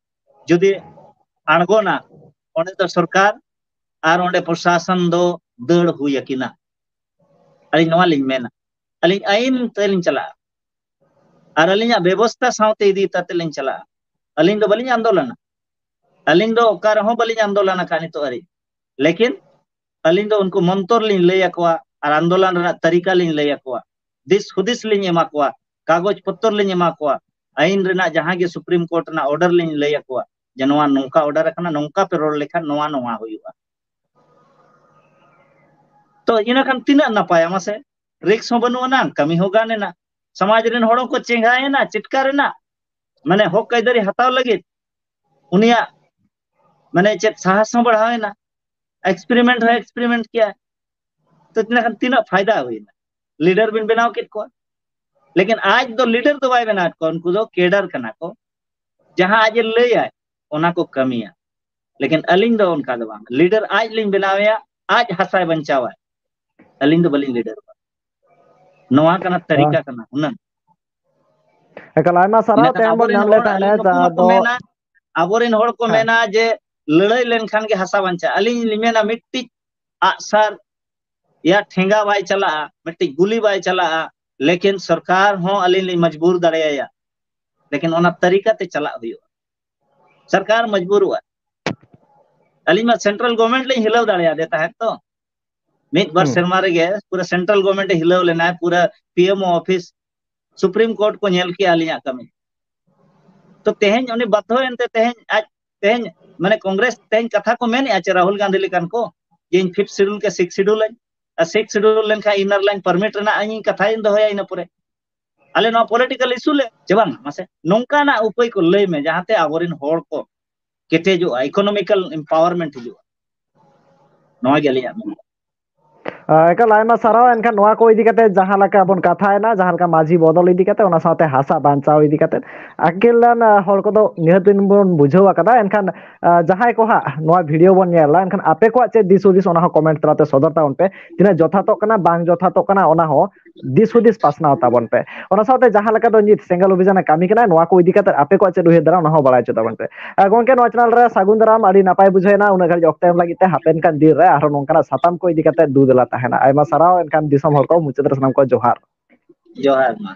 ᱡᱩᱫᱤ ᱟᱬᱜᱚᱱᱟ, ᱚᱸᱰᱮ ᱫᱚ ᱥᱚᱨᱠᱟᱨ ᱟᱨ ᱚᱸᱰᱮ ᱯᱨᱚᱥᱟᱥᱚᱱ ᱫᱚ ᱫᱟᱹᱲ ᱦᱩᱭ ᱟᱹᱠᱤᱱᱟ᱾ ᱟᱹᱞᱤᱧ ᱱᱚᱣᱟ ᱞᱤᱧ ᱢᱮᱱᱟ, ᱟᱹᱞᱤᱧ ᱟᱹᱭᱤᱱ ᱛᱮᱞᱤᱧ ᱪᱟᱞᱟᱜᱼᱟ ᱟᱨ ᱟᱹᱞᱤᱧᱟᱜ ᱵᱮᱵᱚᱥᱛᱷᱟ ᱥᱟᱶᱛᱮ ᱤᱫᱤ ᱠᱟᱛᱮ ᱞᱤᱧ ᱪᱟᱞᱟᱜᱼᱟ᱾ ᱟᱹᱞᱤᱧ ᱫᱚ ᱵᱟᱹᱞᱤᱧ ᱟᱱᱫᱳᱞᱚᱱᱟ, ᱟᱹᱞᱤᱧ ᱫᱚ ᱚᱠᱟ ᱨᱮᱦᱚᱸ ᱵᱟᱹᱞᱤᱧ ᱟᱱᱫᱳᱞᱚᱱ ᱟᱠᱟᱫ ᱱᱤᱛᱚᱜ ᱦᱟᱹᱨᱤᱡ, ᱞᱮᱠᱤᱱ ᱟᱹᱞᱤᱧ ᱫᱚ ᱩᱱᱠᱩ ᱢᱚᱱᱛᱚᱨ ᱞᱤᱧ ᱞᱟᱹᱭ ᱟᱠᱚᱣᱟ ᱟᱨ ᱟᱱᱫᱳᱞᱚᱱ ᱨᱮᱱᱟᱜ ᱛᱟᱹᱨᱤᱠᱟ ᱞᱤᱧ ᱞᱟᱹᱭ ᱟᱠᱚᱣᱟ, ᱫᱤᱥ ᱦᱩᱫᱤᱥ ᱞᱤᱧ ᱮᱢᱟ ᱠᱚᱣᱟ, ᱠᱟᱜᱚᱡᱽ ᱯᱚᱛᱚᱨ ᱞᱤᱧ ᱮᱢᱟ ᱠᱚᱣᱟ, ᱟᱹᱭᱤᱱ ᱨᱮᱱᱟᱜ ᱡᱟᱦᱟᱸ ᱜᱮ ᱥᱩᱯᱨᱤᱢ ᱠᱳᱨᱴ ᱨᱮᱱᱟᱜ ᱚᱨᱰᱟᱨ ᱞᱤᱧ ᱞᱟᱹᱭ ᱟᱠᱚᱣᱟ ᱡᱮ ᱱᱚᱣᱟ ᱱᱚᱝᱠᱟ ᱚᱨᱰᱟᱨ ᱟᱠᱟᱱᱟ, ᱱᱚᱝᱠᱟ ᱯᱮ ᱨᱚᱲ ᱞᱮᱠᱷᱟᱱ ᱱᱚᱣᱟ ᱱᱚᱣᱟ ᱦᱩᱭᱩᱜᱼᱟ᱾ ᱛᱚ ᱤᱱᱟᱹ ᱠᱷᱟᱱ ᱛᱤᱱᱟᱹᱜ ᱱᱟᱯᱟᱭᱟ ᱢᱟᱥᱮ? ᱨᱤᱠᱥ ᱦᱚᱸ ᱵᱟᱹᱱᱩᱜ ᱟᱱᱟᱝ, ᱠᱟᱹᱢᱤ ᱦᱚᱸ ᱜᱟᱱ ᱮᱱᱟ, ᱥᱚᱢᱟᱡᱽ ᱨᱮᱱ ᱦᱚᱲ ᱦᱚᱸᱠᱚ ᱪᱮᱸᱜᱷᱟᱭᱮᱱᱟ ᱪᱮᱴᱠᱟ ᱨᱮᱱᱟᱜ, ᱢᱟᱱᱮ ᱦᱚᱠ ᱟᱹᱭᱫᱟᱹᱨᱤ ᱦᱟᱛᱟᱣ ᱞᱟᱹᱜᱤᱫ ᱩᱱᱤᱭᱟᱜ ᱢᱟᱱᱮ ᱪᱮᱫ ᱥᱟᱦᱟᱥ ᱦᱚᱸ ᱵᱟᱲᱦᱟᱣ ᱮᱱᱟ, ᱮᱠᱥᱯᱮᱨᱤᱢᱮᱱᱴ ᱦᱚᱸ ᱮᱠᱥᱯᱮᱨᱤᱢᱮᱱᱴ ᱠᱮᱭᱟ᱾ ᱛᱚ ᱛᱤᱱᱟᱹᱜ ᱠᱷᱟᱱ ᱛᱤᱱᱟᱹᱜ ᱯᱷᱟᱭᱫᱟ ᱦᱩᱭᱱᱟ? ᱞᱤᱰᱟᱨ ᱵᱤᱱ ᱵᱮᱱᱟᱣ ᱠᱮᱫ ᱠᱚᱣᱟ, ᱞᱮᱠᱤᱱ ᱟᱡ ᱫᱚ ᱞᱤᱰᱟᱨ ᱫᱚ ᱵᱟᱭ ᱵᱮᱱᱟᱣᱮᱫ ᱠᱚᱣᱟ, ᱩᱱᱠᱩ ᱫᱚ ᱠᱮᱰᱟᱨ ᱠᱟᱱᱟ ᱠᱚ᱾ ᱡᱟᱦᱟᱸ ᱟᱡ ᱮ ᱞᱟᱹᱭᱟᱭ, ᱚᱱᱟ ᱠᱚ ᱠᱟᱹᱢᱤᱭᱟ᱾ ᱞᱮᱠᱤᱱ ᱟᱹᱞᱤᱧ ᱫᱚ ᱚᱱᱠᱟ ᱫᱚ ᱵᱟᱝ, ᱞᱤᱰᱟᱨ ᱟᱡ ᱞᱤᱧ ᱵᱮᱱᱟᱣᱮᱭᱟ, ᱟᱡ ᱦᱟᱥᱟᱭ ᱵᱟᱧᱪᱟᱣᱟᱭ, ᱟᱹᱞᱤᱧ ᱫᱚ ᱵᱟᱹᱞᱤᱧ ᱞᱤᱰᱟᱨᱚᱜᱼᱟ᱾ ᱱᱚᱣᱟ ᱠᱟᱱᱟ, ᱛᱟᱹᱨᱤᱠᱟ ᱠᱟᱱᱟ ᱦᱩᱱᱟᱹᱝ᱾ ᱮᱠᱟᱞ, ᱟᱭᱢᱟ ᱥᱟᱨᱦᱟᱣ᱾ ᱤᱱᱟᱹᱠᱷᱟᱱ ᱛᱮᱦᱮᱧ ᱵᱚᱱ ᱟᱵᱚᱨᱮᱱ ᱧᱟᱢ ᱦᱚᱲ, ᱞᱮᱫ ᱛᱟᱦᱮᱸᱱᱟ ᱟᱹᱞᱤᱧ ᱱᱩᱠᱩ ᱡᱟᱦᱟᱸ ᱦᱚᱸᱠᱚ ᱫᱚ ᱢᱮᱱᱟ, ᱟᱵᱚᱨᱮᱱ ᱦᱚᱲ ᱠᱚ ᱦᱮᱸ᱾ ᱢᱮᱱᱟ ᱡᱮ ᱞᱟᱹᱲᱦᱟᱹᱭ ᱞᱮᱱᱠᱷᱟᱱ ᱜᱮ ᱦᱟᱥᱟ ᱵᱟᱧᱪᱟᱜᱼᱟ᱾ ᱟᱹᱞᱤᱧ ᱞᱤᱧ ᱢᱮᱱᱟ, ᱢᱤᱫᱴᱤᱡ ᱟᱜᱼᱥᱟᱨ ᱭᱟ ᱴᱷᱮᱸᱜᱟ ᱵᱟᱭ ᱪᱟᱞᱟᱜᱼᱟ, ᱢᱤᱫᱴᱤᱡ ᱜᱩᱞᱤ ᱵᱟᱭ ᱪᱟᱞᱟᱜᱼᱟ, ᱞᱮᱠᱤᱱ ᱥᱚᱨᱠᱟᱨ ᱦᱚᱸ ᱟᱹᱞᱤᱧ ᱞᱤᱧ ᱢᱚᱡᱽᱵᱩᱨ ᱫᱟᱲᱮᱭᱟᱭᱟ, ᱞᱮᱠᱤᱱ ᱚᱱᱟ ᱛᱟᱹᱨᱤᱠᱟ ᱛᱮ ᱪᱟᱞᱟᱜ ᱦᱩᱭᱩᱜᱼᱟ᱾ ᱥᱚᱨᱠᱟᱨ ᱢᱚᱡᱽᱵᱩᱨᱚᱜᱼᱟ᱾ ᱟᱹᱞᱤᱧ ᱢᱟ ᱥᱮᱱᱴᱨᱟᱞ ᱜᱚᱵᱷᱚᱨᱱᱢᱮᱱᱴ ᱞᱤᱧ ᱦᱤᱞᱟᱹᱣ ᱫᱟᱲᱮᱭᱟᱫᱮ ᱛᱟᱦᱮᱸᱫ ᱛᱚ, ᱢᱤᱫ ᱵᱟᱨ ᱦᱩᱸ᱾ ᱥᱮᱨᱢᱟ ᱨᱮᱜᱮ ᱯᱩᱨᱟᱹ ᱥᱮᱱᱴᱨᱟᱞ ᱜᱚᱵᱷᱚᱨᱱᱢᱮᱱᱴ ᱮ ᱦᱤᱞᱟᱹᱣ ᱞᱮᱱᱟᱭ, ᱯᱩᱨᱟᱹ P M O office, supreme court ᱠᱚ ᱧᱮᱞ ᱠᱮᱜᱼᱟ ᱟᱹᱞᱤᱧᱟᱜ ᱠᱟᱹᱢᱤ᱾ ᱛᱚ ᱛᱮᱦᱮᱧ ᱩᱱᱤ ᱵᱟᱫᱽᱫᱷᱚ ᱮᱱᱛᱮ ᱛᱮᱦᱮᱧ ᱟᱡ, ᱛᱮᱦᱮᱧ ᱢᱟᱱᱮ ᱠᱚᱝᱜᱨᱮᱥ ᱛᱮᱦᱮᱧ ᱠᱟᱛᱷᱟ ᱠᱚ ᱢᱮᱱᱮᱜᱼᱟ ᱪᱮ ᱨᱟᱦᱩᱞ ᱜᱟᱱᱫᱷᱤ ᱞᱮᱠᱟᱱ ᱠᱚ, ᱡᱮ ᱤᱧ ᱯᱷᱤᱯᱛᱷ ᱥᱤᱰᱩᱞ ᱠᱮ ᱥᱤᱠᱥ ᱥᱤᱰᱩᱞ ᱟᱹᱧ, ᱟᱨ ᱥᱤᱠᱥ ᱥᱤᱰᱩᱞ ᱞᱮᱱᱠᱷᱟᱱ ᱤᱱᱟᱨ ᱞᱟᱭᱤᱱ ᱯᱟᱨᱢᱤᱴ ᱨᱮᱱᱟᱜ ᱤᱧ ᱠᱟᱛᱷᱟᱧ ᱫᱚᱦᱚᱭᱟ ᱤᱱᱟᱹ ᱯᱚᱨᱮ᱾ ᱟᱞᱮ ᱱᱚᱣᱟ ᱯᱚᱞᱤᱴᱤᱠᱟᱞ ᱤᱥᱩ ᱞᱮ ᱪᱮ ᱵᱟᱝ? ᱢᱟᱥᱮ ᱱᱚᱝᱠᱟᱱᱟᱜ ᱩᱯᱟᱹᱭ ᱠᱚ ᱞᱟᱹᱭ ᱢᱮ, ᱡᱟᱦᱟᱸᱛᱮ ᱟᱵᱚᱨᱮᱱ ᱦᱚᱲ ᱠᱚ ᱠᱮᱴᱮᱡᱚᱜᱼᱟ, ᱤᱠᱳᱱᱚᱢᱤᱠᱟᱞ ᱮᱢᱯᱟᱣᱟᱨᱢᱮᱱᱴ ᱦᱤᱡᱩᱜᱼᱟ᱾ ᱱᱚᱣᱟ ᱜᱮ ᱟᱹᱞᱤᱧᱟᱜ ᱢᱮᱱ᱾ ᱟᱸ, ᱮᱠᱟᱞ ᱟᱭᱢᱟ ᱥᱟᱨᱦᱟᱣ᱾ ᱮᱱᱠᱷᱟᱱ ᱱᱚᱣᱟ ᱠᱚ ᱤᱫᱤ ᱠᱟᱛᱮ ᱡᱟᱦᱟᱸ ᱞᱮᱠᱟ ᱵᱚᱱ ᱠᱟᱛᱷᱟᱭᱮᱱᱟ, ᱡᱟᱦᱟᱸ ᱞᱮᱠᱟ ᱢᱟᱹᱡᱷᱤ ᱵᱚᱫᱚᱞ ᱤᱫᱤ ᱠᱟᱛᱮ, ᱚᱱᱟ ᱥᱟᱶᱛᱮ ᱦᱟᱥᱟ ᱵᱟᱧᱪᱟᱣ ᱤᱫᱤ ᱠᱟᱛᱮ, ᱟᱹᱠᱤᱞᱟᱱ, ᱟᱸ, ᱦᱚᱲ ᱠᱚᱫᱚ ᱱᱤᱦᱟᱹᱛ ᱵᱤᱱ ᱵᱚᱱ ᱵᱩᱡᱷᱟᱹᱣ ᱟᱠᱟᱫᱟ᱾ ᱮᱱᱠᱷᱟᱱ, ᱟᱸ, ᱡᱟᱦᱟᱸᱭ ᱠᱚ ᱦᱟᱸᱜ ᱱᱚᱣᱟ ᱵᱷᱤᱰᱤᱭᱳ ᱵᱚᱱ ᱧᱮᱞᱟ, ᱮᱱᱠᱷᱟᱱ ᱟᱯᱮ ᱠᱚᱣᱟᱜ ᱪᱮᱫ ᱫᱤᱥ ᱦᱩᱫᱤᱥ, ᱚᱱᱟ ᱦᱚᱸ ᱠᱚᱢᱮᱱᱴ ᱛᱟᱞᱟᱛᱮ ᱥᱚᱫᱚᱨ ᱛᱟᱵᱚᱱ ᱯᱮ᱾ ᱛᱤᱱᱟᱹᱜ ᱡᱚᱛᱷᱟᱛᱚᱜ ᱠᱟᱱᱟ, ᱵᱟᱝ ᱡᱚᱛᱷᱟᱛᱚᱜ ᱠᱟᱱᱟ, ᱚᱱᱟ ᱦᱚᱸ ᱫᱤᱥ ᱦᱩᱫᱤᱥ ᱯᱟᱥᱱᱟᱣ ᱛᱟᱵᱚᱱ ᱯᱮ᱾ ᱚᱱᱟ ᱥᱟᱶᱛᱮ ᱡᱟᱦᱟᱸ ᱞᱮᱠᱟ ᱫᱚ ᱱᱤᱛ ᱥᱮᱸᱜᱮᱞ ᱚᱵᱷᱤᱡᱟᱱ ᱮ ᱠᱟᱹᱢᱤ ᱠᱟᱱᱟ, ᱱᱚᱣᱟ ᱠᱚ ᱤᱫᱤ ᱠᱟᱛᱮ ᱟᱯᱮ ᱠᱚᱣᱟᱜ ᱪᱮᱫ ᱩᱭᱦᱟᱹᱨ ᱫᱷᱟᱨᱟ, ᱚᱱᱟ ᱦᱚᱸ ᱵᱟᱲᱟᱭ ᱦᱚᱪᱚ ᱛᱟᱵᱚᱱ ᱯᱮ᱾ ᱟᱨ ᱜᱚᱝᱠᱮ, ᱱᱚᱣᱟ ᱪᱮᱱᱮᱞ ᱨᱮ ᱥᱟᱹᱜᱩᱱ ᱫᱟᱨᱟᱢ, ᱟᱹᱰᱤ ᱱᱟᱯᱟᱭ ᱵᱩᱡᱷᱟᱹᱣ ᱮᱱᱟ᱾ ᱩᱱᱟᱹᱜ ᱜᱷᱟᱹᱲᱤᱡ ᱚᱠᱛᱚ ᱮᱢ ᱞᱟᱹᱜᱤᱫ ᱛᱮ ᱦᱟᱯᱮᱱ ᱠᱟᱱ ᱫᱤᱱ ᱨᱮ ᱟᱨᱦᱚᱸ ᱱᱚᱝᱠᱟᱱᱟᱜ ᱥᱟᱛᱟᱢ ᱠᱚ ᱤᱫᱤ ᱠᱟᱛᱮ ᱫᱩ ᱫᱮᱞᱟ ᱛᱟᱦᱮᱱᱟ᱾ ᱟᱭᱢᱟ ᱥᱟᱨᱦᱟᱣ᱾ ᱮᱱᱠᱷᱟᱱ ᱫᱤᱥᱚᱢ ᱦᱚᱲ ᱠᱚ ᱢᱩᱪᱟᱹᱫ ᱨᱮ ᱥᱟᱱᱟᱢ ᱠᱚ ᱡᱚᱦᱟᱨ᱾ ᱡᱚᱦᱟᱨ ᱢᱟ᱾